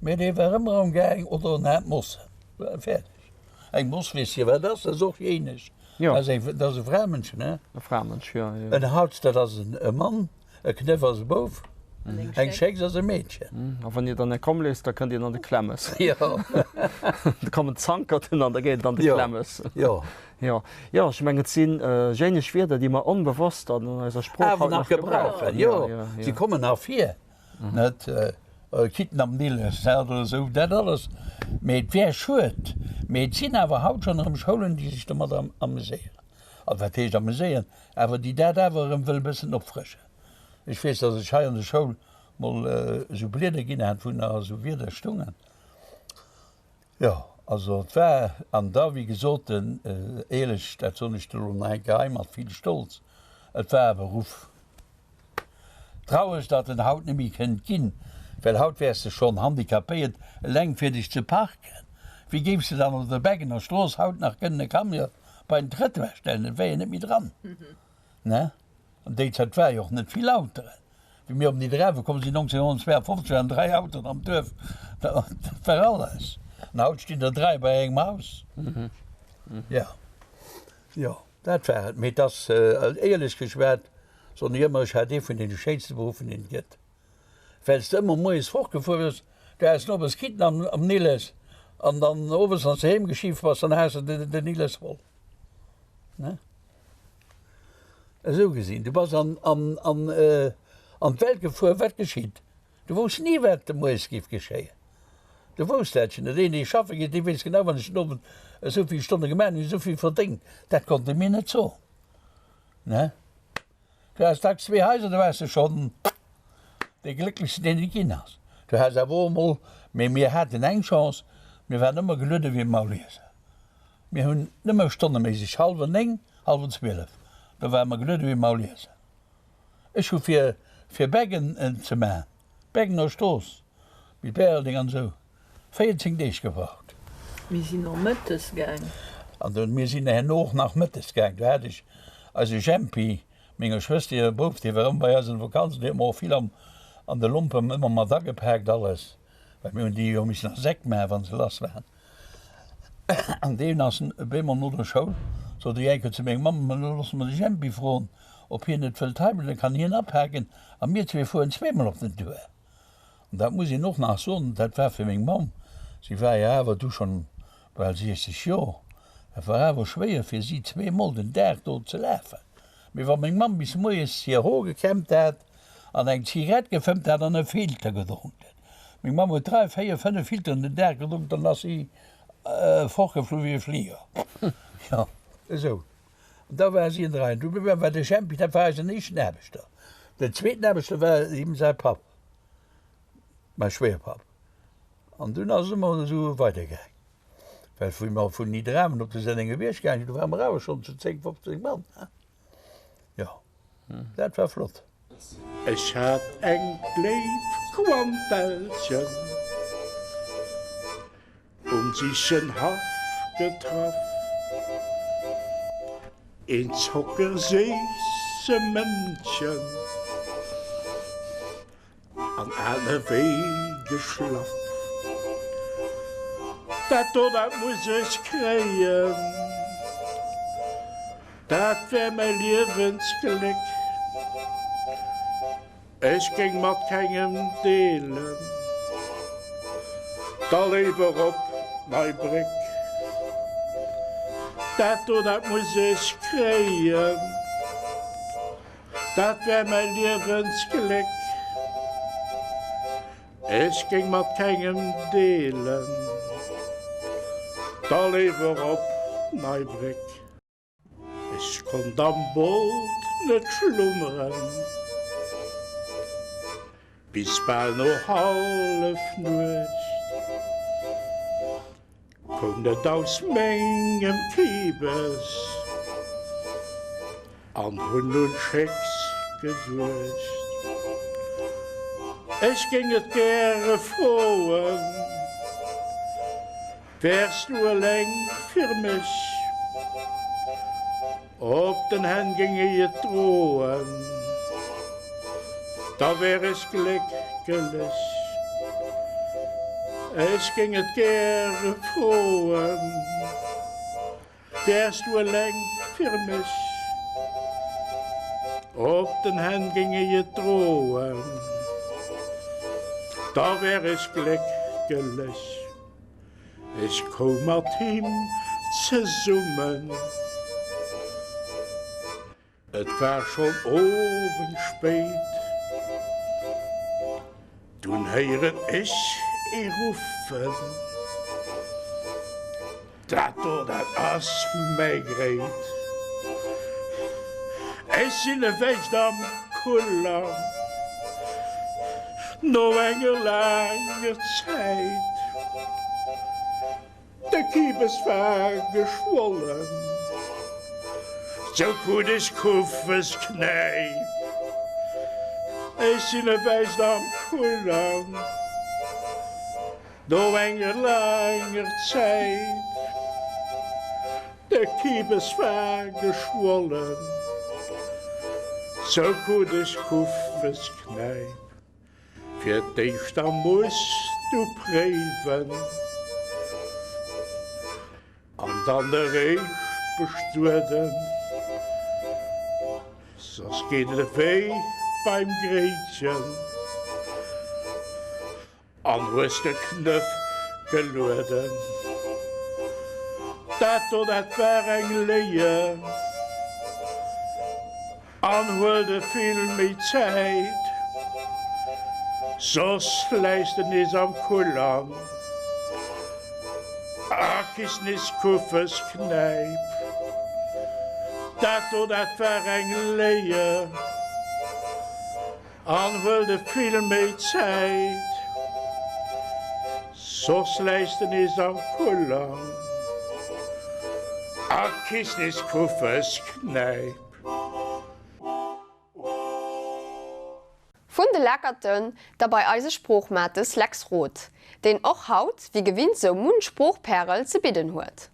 F: mä dee war ëmmer am Gaang oder en hat Mossen, fäerdeg. Eng Moss, weess Dir wat ass? Dat ass och jéinesch, dat ass e Framënsch, ne?
E: E Framënsch, jo,
F: jo. En Hautz, dat ass e Mann. E Knëff ass e Bouf, eng Schécks ass e Meedchen.
E: A wann Dir dann eng komm léisst, da kënnt Dir an de Klemmes.
F: Jo.
E: Da kommen d'Zankerten an da geet et an de Klemmes.
F: Jo.
E: Jo. Jo, ech mengen, et si jéinesch Wierder, déi mer onbewosst an eiser Sprooch haut
F: nach gebrauchen. Jo, si kommen nach vir, net? Kitten am Nilles, oder esou, dat alles. Mee et wär schued. Mee et sinn awer haut schonn erëm Schoulen, déi sech domat ameséieren. Also wat heescht ameséieren? Awer déi dat awer erëm wëll e bëssen opfrëschen. Ech weess, datt ech hei an der Schoul mol esou Blieder ginn hat, wou nach esou Wierder stungen. Jo, also et war, an da wéi gesot, éierlech, dat soen ech der elo nach eng Kéier hei mat vill Stolz, et war e Beruff. Traureg, datt en haut net méi kënnt ginn, well haut wäers de schonn handicapéiert, eleng fir dech ze parken. Wéi géifs de dann op der Beggener Strooss haut nach kënnen e Camion bei den Trëttoir stellen? Et wär jo net méi dran, ne? An déi Zäit war jo och net vill Autoen. Wéi mir op Nidderaawe komm sinn 1952, waren 3 Autoen am Duerf, dat war alles. An haut stinn der 3 bei engem Haus. Jo, jo. Dat war et. Mee et ass, éierlech geschwat, soen ech ëmmer, ech hat ee vun deene schéinste Beruffen, deen et gëtt. Well s de ëmmer moies fortgefuer bass, du has nowes Kitten am Nilles an dann owes, wann s de heem geschift bass, dann has de den Nilles voll. Ne? Esou gesinn, du bass an d'Welt gefuer, wat geschitt? Du wousst ni, wat de Moies géif geschéien. Du wousst dat jo net. Een, dee schaffe geet, dee weess genau, wann ech den Owend esou vill Stonne gemaach hunn, hunn ech esou vill verdéngt. Dat konnt e mir net soen. Ne? Du has dacks zwee Haiser, du waars de schonn dee Glécklechsten, deen et ginn ass. Du has awer och emol, mee mir haten eng Chance, mir waren ëmmer geluede wéi Maulieser. Mir hunn nëmme stonneméisseg, hallwer 9, hallwer 12, do ware mer geluede wéi Maulieser. Ech hu fir. Fir Beggen ze man, Beggener Strooss, mit Bäreldeng an esou, 14 Deeg gebraucht.
H: Mir sinn och mëttes gaang.
F: An du, mir sinn herno och nach mëttes gaang. Do hat ech eise Jempi, menger Schwëster hire Bouf, dee war ëmmer bei eis an de Vakanzen, dee huet mer och vill an an de Lompen ëmmer mat agepaakt alles, well mir hunn déi jo missen a Säck maachen, wa se lass waren. An deen ass op eemol no der Schoul, sot déi eng Kéier zu mengem Mamm, Elo loosse mer de Jempi froen, ob hien net wëllt heibleiwen, da kann hien apaken a mir zwee fueren zweemol op den Tour. An dat muss een och nach soen, dat war fir meng Mamm, si war jo awer du schonn bal 60 Joer, dat war awer schwéier fir si zweemol den Dag do ze lafen. Mee wa meng Mamm bis moies hir Hoer gekämmt hat an eng Zigarett gefëmmt hat an e Filter gedronk huet, Meng Mamm huet 3, 4, 5 Filteren den Dag gedronk, dann ass si fortgeflu wéi e Fliger. Jo, esou. An da war si en Dräien. Du war de Jempi, dat war eisen éischten Aarbechter. Den zweeten Aarbechter war him säi Papp, mäi Schwéierpapp. An dunn ass et ëmmer esou weidergaang. Well wéi mer vun Nidderaanwen op de Sennengerbierg gaange sinn, do ware mer awer schonn zu 10, 15 Mann. Jo, dat war flott.
G: Ech hat eng léif Quantelchen um Sichenhaff getraff, een zockerséisse Mëndchen An ale wéi geschlaff. Dat do, dat muss ech kréien, dat wär mäi Liewensgléck. Ech géing mat kengem deelen, da léiwer op Neibréck. Dat do, dat muss ech kréien. Dat wär mäi Liewensgléck, ech géing mat kengem deelen, da léiwer op Neibréck. Ech konnt am Boot net schlummeren, bis bal no Hallefnuecht. Koum net aus mengem Kibes an hunn un Schécks geduecht. Ech géing et gäre froen, Wäers du eleng fir mech? Op den Hänn géing ech et droen, da wär ech gléckelech. Ech géing et gäre froen, wäers du eleng fir mech? Op den Hänn géing ech et droen, da wär ech gléckelech. Ech koum mat him zesummen. Et war schonn owend spéit. Dunn héieren ech ee ruffen, Dat do, dat ass mäi Gréit. Ech sinn ewech am Kullang. No enger laanger Zäit. De Kibes war geschwollen, sou krut ech Kuffes Knäip. Ech sinn ewech am Kullang. No enger laanger Zäit. De Kibes war geschwollen, sou krut ech Kuffes Knäip. Fir d'éischt da muss du préiwen an dann eréischt bestueden, soss geet et ewéi beim Gréitchen. An hues de Knëff gelueden? Dat do, dat war eng Léier. An huel de vill méi Zäit, soss läis de nees am Kullang a kriss nees Kuffes Knäip. Dat do, dat war eng Léier. An huel de vill méi Zäit, soss läis de nees am Kullang a kriss nees Kuffes Knäip.
A: Vun de Leckerten da bei eise Sproochmates Lex Roth, deen och haut wéi gewinnt sou munch Sproochpärel ze bidden huet.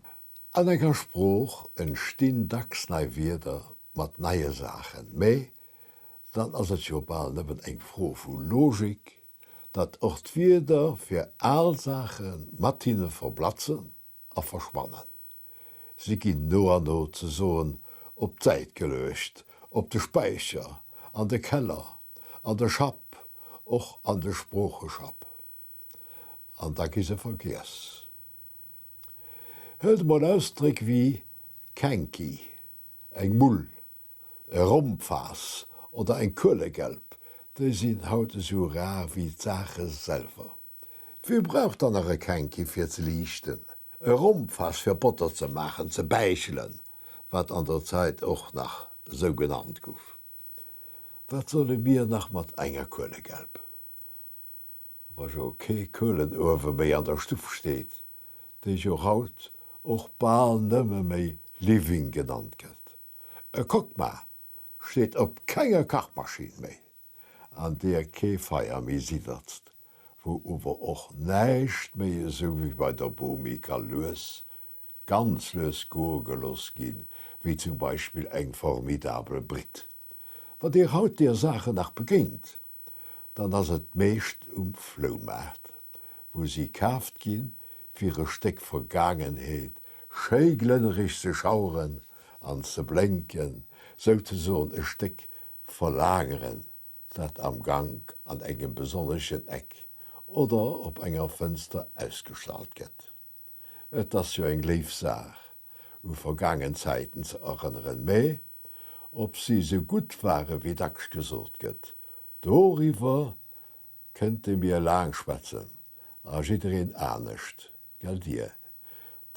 B: An enger Sprooch entstinn dacks nei Wierder mat neie Saachen, mä dann ass et jo bal nëmmen eng Fro vu Logik, datt och d'Wierder fir al Saache mat hinne verblatzen a verschwannen. Si ginn no an no ze soen op d'Säit geluecht, op de Späicher, an de Keller, an de Schapp, och an de Sproocheschapp. An da gi se vergiess. Huelt emol Ausdréck wéi Känki, eng Mull, E Rompfaass oder eng Kuelegelb, déi sinn haut esou rar wéi d'Saache selwer. Wie brauch dann nach e Känki fir ze liichten, e Rompfaass fir Botter ze maachen, ze bäichelen, wat an der Zäit och nach esou genannt guff? Wat solle mir nach mat enger Kuelegelb, wa jo kee Kuelenuewe méi an der Stuff steet, déi jo haut och bal nëmme méi Living genannt gëtt? E Cockma steet op kenger Kachmaschinn méi, an deer kee Feier méi sidderzt, wou ower och näischt méi esou wéi bei der Bomi ka lues, ganz lues goe gelooss ginn, wéi zum Beispill eng formidabel Britt. Wann Dir haut deer Saachen nach begéint, dann ass et meescht um Floumaart, wou si kaaft ginn, fir e Stéck Vergaangenheet schéi glënnereg ze schaueren an ze blénken, souzesoen e Stéck Verlaangeren, dat am Gank an engem besonneschen Eck oder op enger Fënster ausgestallt gëtt. Et ass jo eng léif Saach, u vergaangen Zäiten ze erënneren, mä ob si esou gutt ware wéi dacks gesot gëtt, doriwwer kënnte mir laang schwätzen, a jiddereen anescht, gelldir,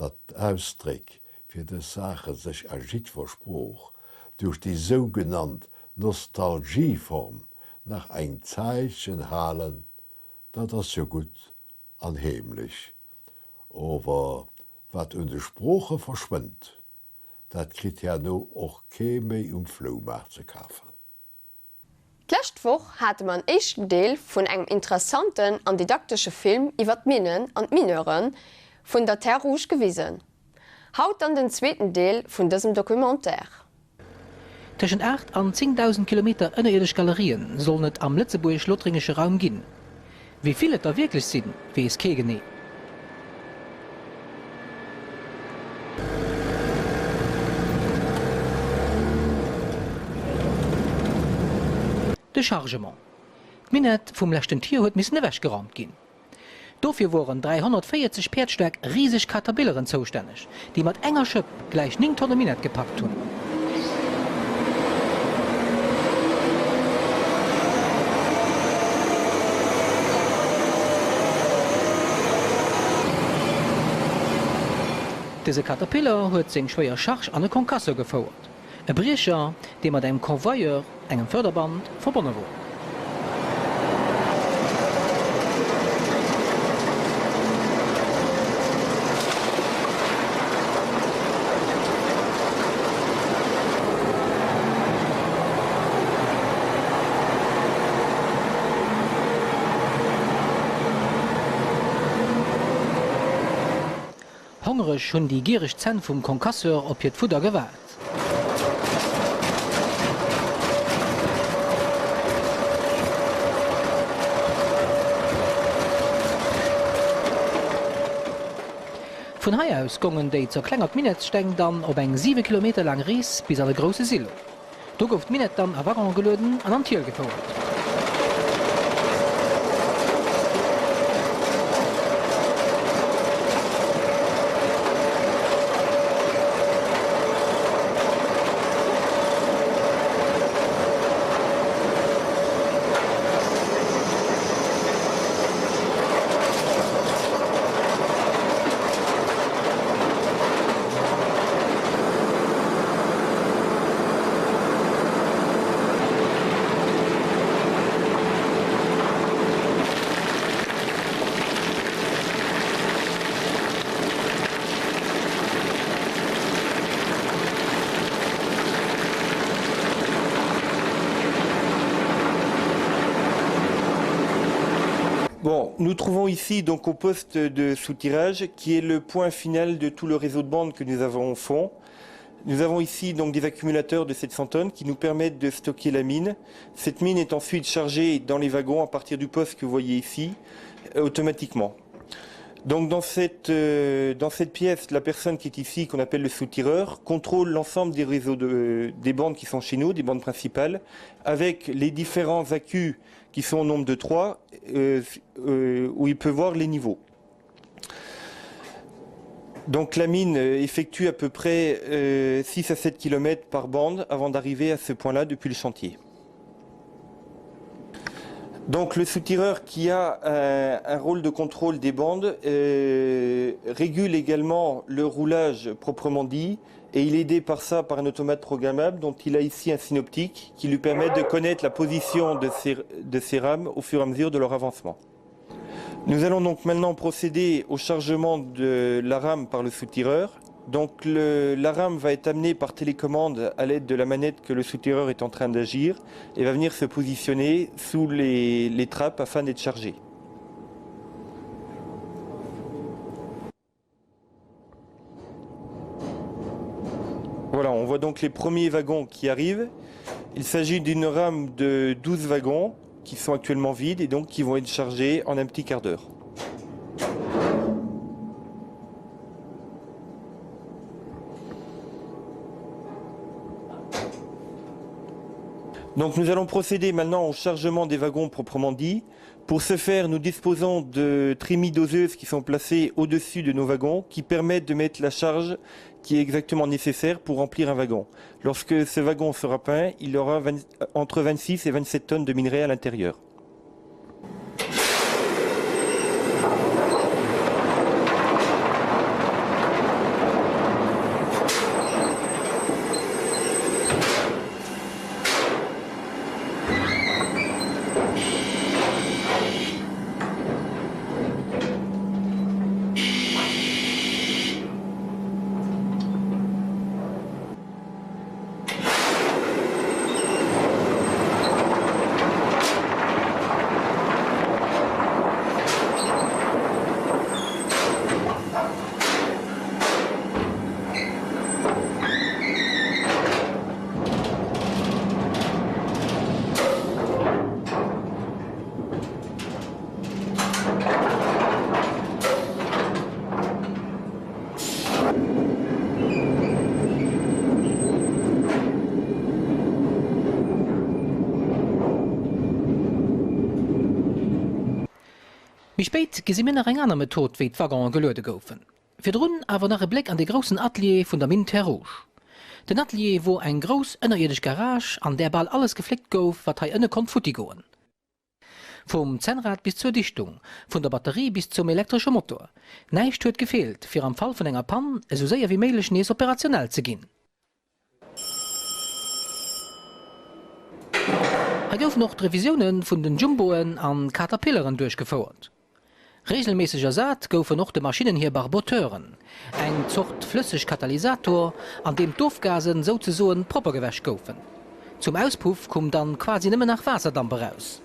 B: datt d'Ausdréck fir dës Saache sech a jiddwer Sprooch duerch déi sougenannt Nostalgieform nach eng Zäitchen halen, dat ass jo gutt an heemlech. Ower wat un de Sprooche verschwënnt, dat kritt herno och kee méi um Floumaart ze kafen.
A: D'lescht Woch hate mer en éischten Deel vun engem interessanten an didaktesche Film iwwer d'Minnen an d'Mineure vun der Terre Rouge gewisen. Haut dann den zweeten Deel vun dësem Documentaire.
I: Tëschent 8 an 10.000 Kilometer ënnerierdesch Galerien sollen et am lëtzebuergesch-lothréngesche Raum ginn. Wéi vill et der wierklech sinn, weess kee genee. De Chargement. D'Minett vum leschten Tier huet missen ewechgeraumt ginn. Dofir woren 340 päerdstaark riseg Caterpillaren zoustänneg, déi mat enger Schëpp gläich 9 Tonne Minett gepackt hunn. Dëse Caterpillar huet seng schwéier Charge an e Concasseur gefouert. E Briecher, dee mat engem Convoyeur, engem Fërderband, verbonne wor. Hongereg hunn déi giereg Zänn vum Concasseur op hiert Fudder gewaart. Vun hei aus gongen déi zerklengert Minettssteng dann op eng 7 Kilometer laang Rees bis an e grousse Silo. Do gouf d'Minett dann a Waggonen gelueden an an d'Hiel gefouert.
J: Bon, nous trouvons ici donc au poste de soutirage qui est le point final de tout le réseau de bandes que nous avons au fond. Nous avons ici donc des accumulateurs de 700 tonnes qui nous permettent de stocker la mine. Cette mine est ensuite chargée dans les wagons à partir du poste que vous voyez ici euh, automatiquement. Donc dans cette, euh, dans cette pièce, la personne qui est ici, qu'on appelle le soutireur, contrôle l'ensemble des réseaux de, des bandes qui sont chez nous, des bandes principales, avec les différents accus qui sont au nombre de trois, euh, euh, où il peut voir les niveaux. Donc la mine euh, effectue à peu près euh, 6 à 7 km par bande avant d'arriver à ce point-là depuis le chantier. Donc le soutireur qui a un, un rôle de contrôle des bandes euh, régule également le roulage proprement dit et il est aidé par ça par un automate programmable dont il a ici un synoptique qui lui permet de connaître la position de ses, de ses rames au fur et à mesure de leur avancement. Nous allons donc maintenant procéder au chargement de la rame par le soutireur. Donc le, la rame va être amenée par télécommande à l'aide de la manette que le soutireur est en train d'agir et va venir se positionner sous les, les trappes afin d'être chargée. Voilà, on voit donc les premiers wagons qui arrivent. Il s'agit d'une rame de 12 wagons qui sont actuellement vides et donc qui vont être chargés en un petit quart d'heure. Donc nous allons procéder maintenant au chargement des wagons proprement dit. Pour ce faire, nous disposons de trémies doseuses qui sont placées au-dessus de nos wagons qui permettent de mettre la charge qui est exactement nécessaire pour remplir un wagon. Lorsque ce wagon sera peint, il aura 20, entre 26 et 27 tonnes de minerai à l'intérieur.
I: Méi spéit gesi mir nach eng aner Method, wéi d'Waggonen geluede goufen. Virdrun awer nach e Bléck an de groussen Atelier vun der Mine Terre Rouge. Den Atelier wor eng grouss ënnerierdesch Garage, an där bal alles gefléckt gouf, wat hei ënne konnt futti goen. Vum Zännrad bis zur Dichtung, vun der Batterie bis zum elektresche Motor, näischt huet gefeelt, fir am Fall vun enger Pann esou séier wéi méiglech nees operationell ze ginn. Hei goufen och d'Revisioune vun den Jumboen an Caterpillaren duerchgefouert. Reegelméisseg ersat goufen och de Maschinnen hir Barboteuren, eng Zort Flëssegkatalysator, an deem d'Ofgasen souzesoen propper gewäsch goufen. Zum Auspuff koum dann quasi nëmmen nach Waasserdamp eraus.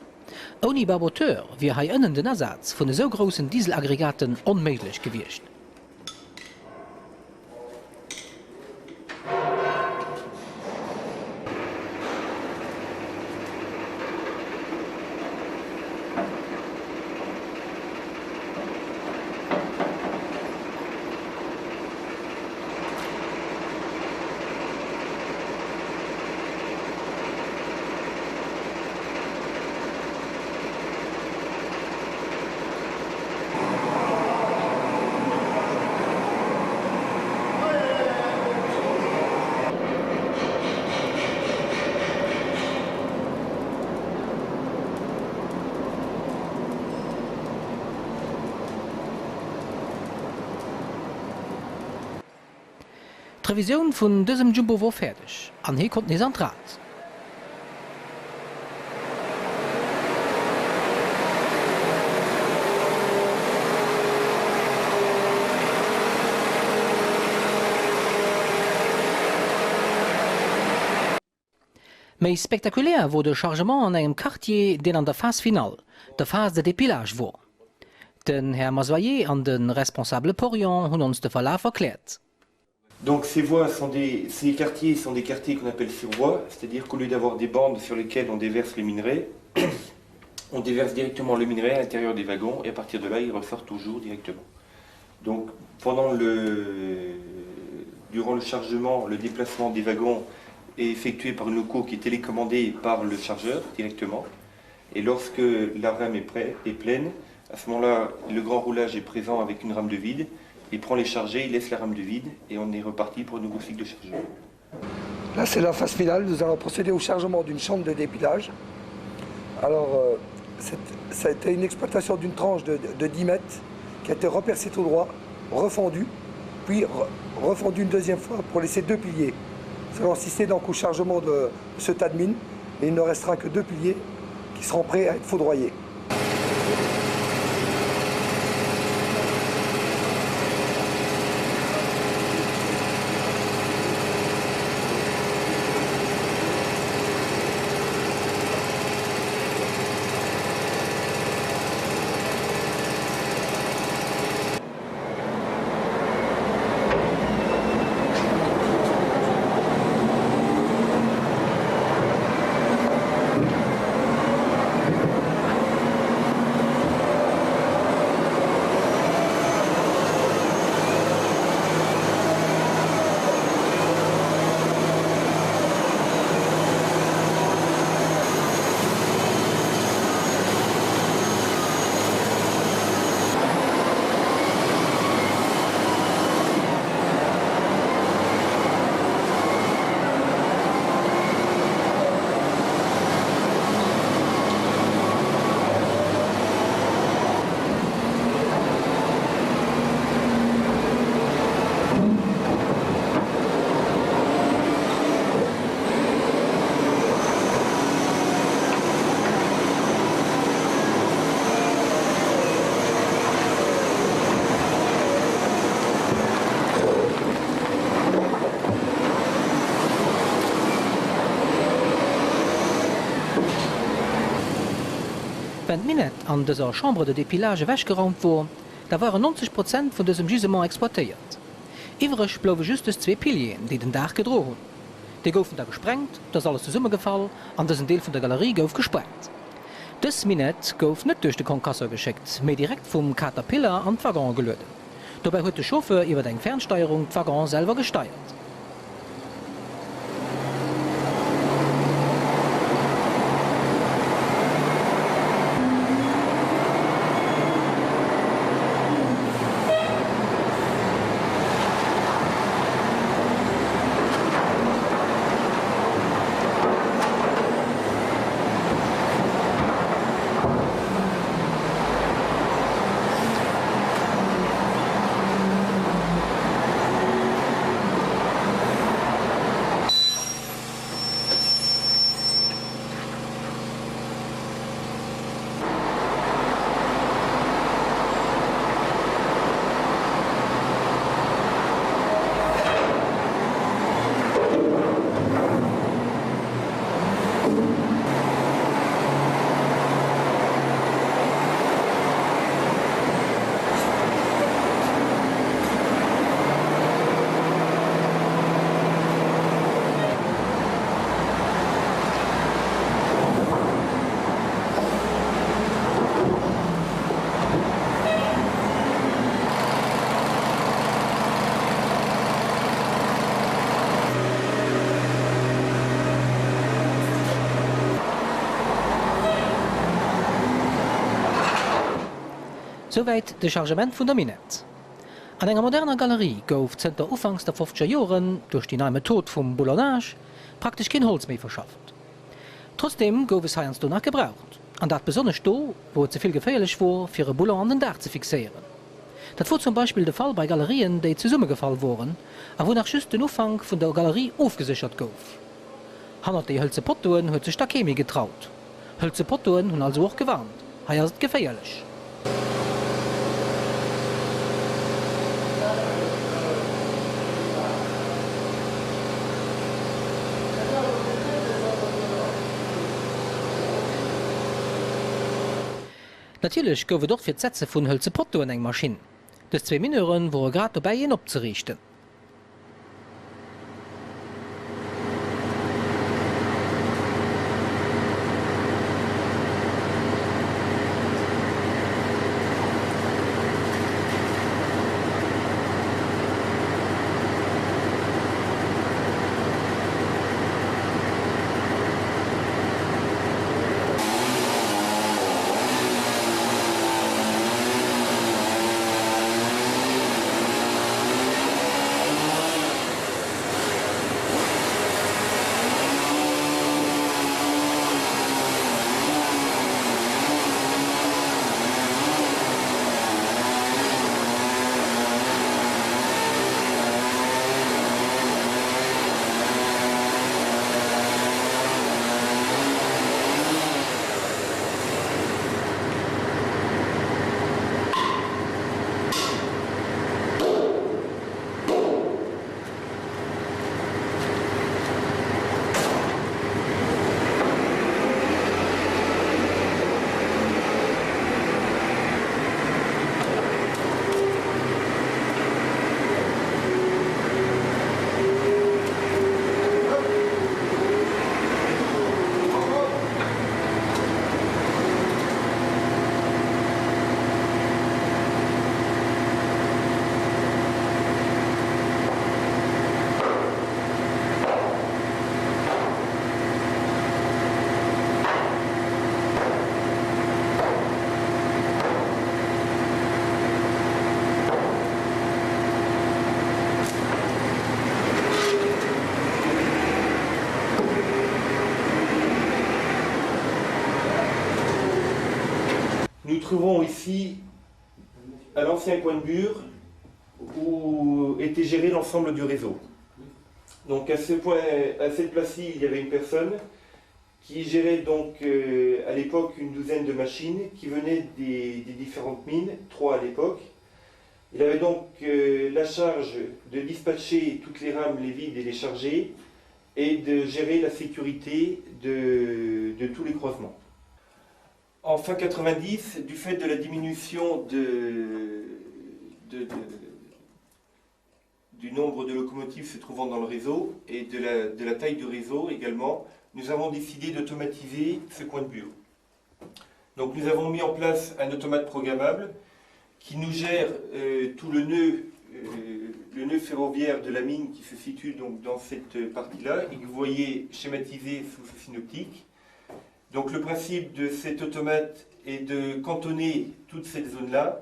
I: Ouni Barboteur wier hei ënnen den Asaz vun esou groussen Dieselaggregaten onméiglech gewiescht. D'Revisioun vun dësem Jumbo wor fäerdeg an hie konnt nees an d'Rad. Méi spektakulär wor de Chargement an engem Quartier, deen an der Phase finale, der Phase de dépilage wor. Den Här Mazoyer an de Responsabele Porion hunn ons de Verlaf erkläert.
J: Donc ces voies sont des ces quartiers sont des quartiers qu'on appelle survoies, c'est-à-dire qu'au lieu d'avoir des bandes sur lesquelles on déverse le minerai, on déverse directement le minerai à l'intérieur des wagons et à partir de là il ressort toujours directement. Donc pendant le durant le chargement, le déplacement des wagons est effectué par une loco qui est télécommandée par le chargeur directement. Et lorsque la rame est, prêt, est pleine, à ce moment-là, le grand roulage est présent avec une rame de vide. Il prend les chargés, il laisse la rame de vide et on est reparti pour un nouveau cycle de chargement.
K: Là, c'est la phase finale. Nous allons procéder au chargement d'une chambre de dépilage. Alors, euh, ça a été une exploitation d'une tranche de, de 10 mètres qui a été repercée tout droit, refondue, puis re, refondue une deuxième fois pour laisser deux piliers. Nous allons assister donc au chargement de ce tas de mines et il ne restera que deux piliers qui seront prêts à être foudroyés.
I: Wenn d'Minett an dëser Chambre de dépilage ewechgeraumt wor, da waren 90 Prozent vun dësem Gisement exploitéiert. Iwwreg blouwe just dës zwee Pilieren, déi den Daach gedro hunn. Déi goufen da gesprengt, et ass alles zesummegefall an dësen Deel vun der Galerie gouf gesprengt. Dës Minett gouf net duerch de Konkassor geschéckt, mee direkt vum Caterpillar an d'Waggone gelueden. Dobäi huet de Chauffeur iwwer eng Fernsteierung d'Waggonen selwer gesteiert. Souwäit de Chargement vun der Minett. An enger moderner Galerie gouf zënter ufanks der fofzeger Joren, duerch déi nei Method vum Boulonnage, praktesch keen Holz méi verschafft. Trotzdeem gouf es heiansdo nach gebraucht, an dat besonnesch do, wou et ze vill geféierlech wor, fir e Boulon an den Daach ze fixéieren. Dat wor zum Beispill de Fall bei Galerien, déi zesummegefall woren a wou nach just den Ufank vun der Galerie ofgeséchert gouf. Hannert déi hëlze Pottoen huet sech da kee méi getraut. Hëlze Pottoen hunn also och gewarnt, hei ass et geféierlech. Natierlech gouf et och fir d'Setze vun hëlze Pottoen eng Maschinn. Dës zwee Mineuren wore grad dobäi een opzeriichten.
J: Nous trouvons ici à l'ancien coin de Bure où était géré l'ensemble du réseau. Donc à ce point à cette place-ci, il y avait une personne qui gérait donc euh, à l'époque une douzaine de machines qui venaient des, des différentes mines, trois à l'époque. Il avait donc euh, la charge de dispatcher toutes les rames, les vides et les charger et de gérer la sécurité de, de tous les croisements. En fin 90, du fait de la diminution de, de, de, du nombre de locomotives se trouvant dans le réseau et de la, de la taille du réseau également, nous avons décidé d'automatiser ce coin de bureau. Donc nous avons mis en place un automate programmable qui nous gère euh, tout le nœud, euh, le nœud ferroviaire de la mine qui se situe donc dans cette partie-là et que vous voyez schématisé sous ce synoptique. Donc le principe de cet automate est de cantonner toute cette zone-là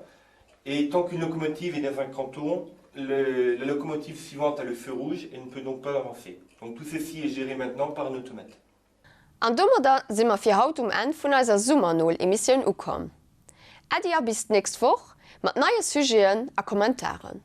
J: et tant qu'une locomotive est dans un canton, le, la locomotive suivante a le feu rouge et ne peut donc pas avancer. Donc tout ceci est géré maintenant par un automate.
A: An domadder si mer fir haut um Enn vun eiser Summernol-Emissioun ukomm. Äddi a bis d'nächst Woch mat neie Sujeten a Kommentaren.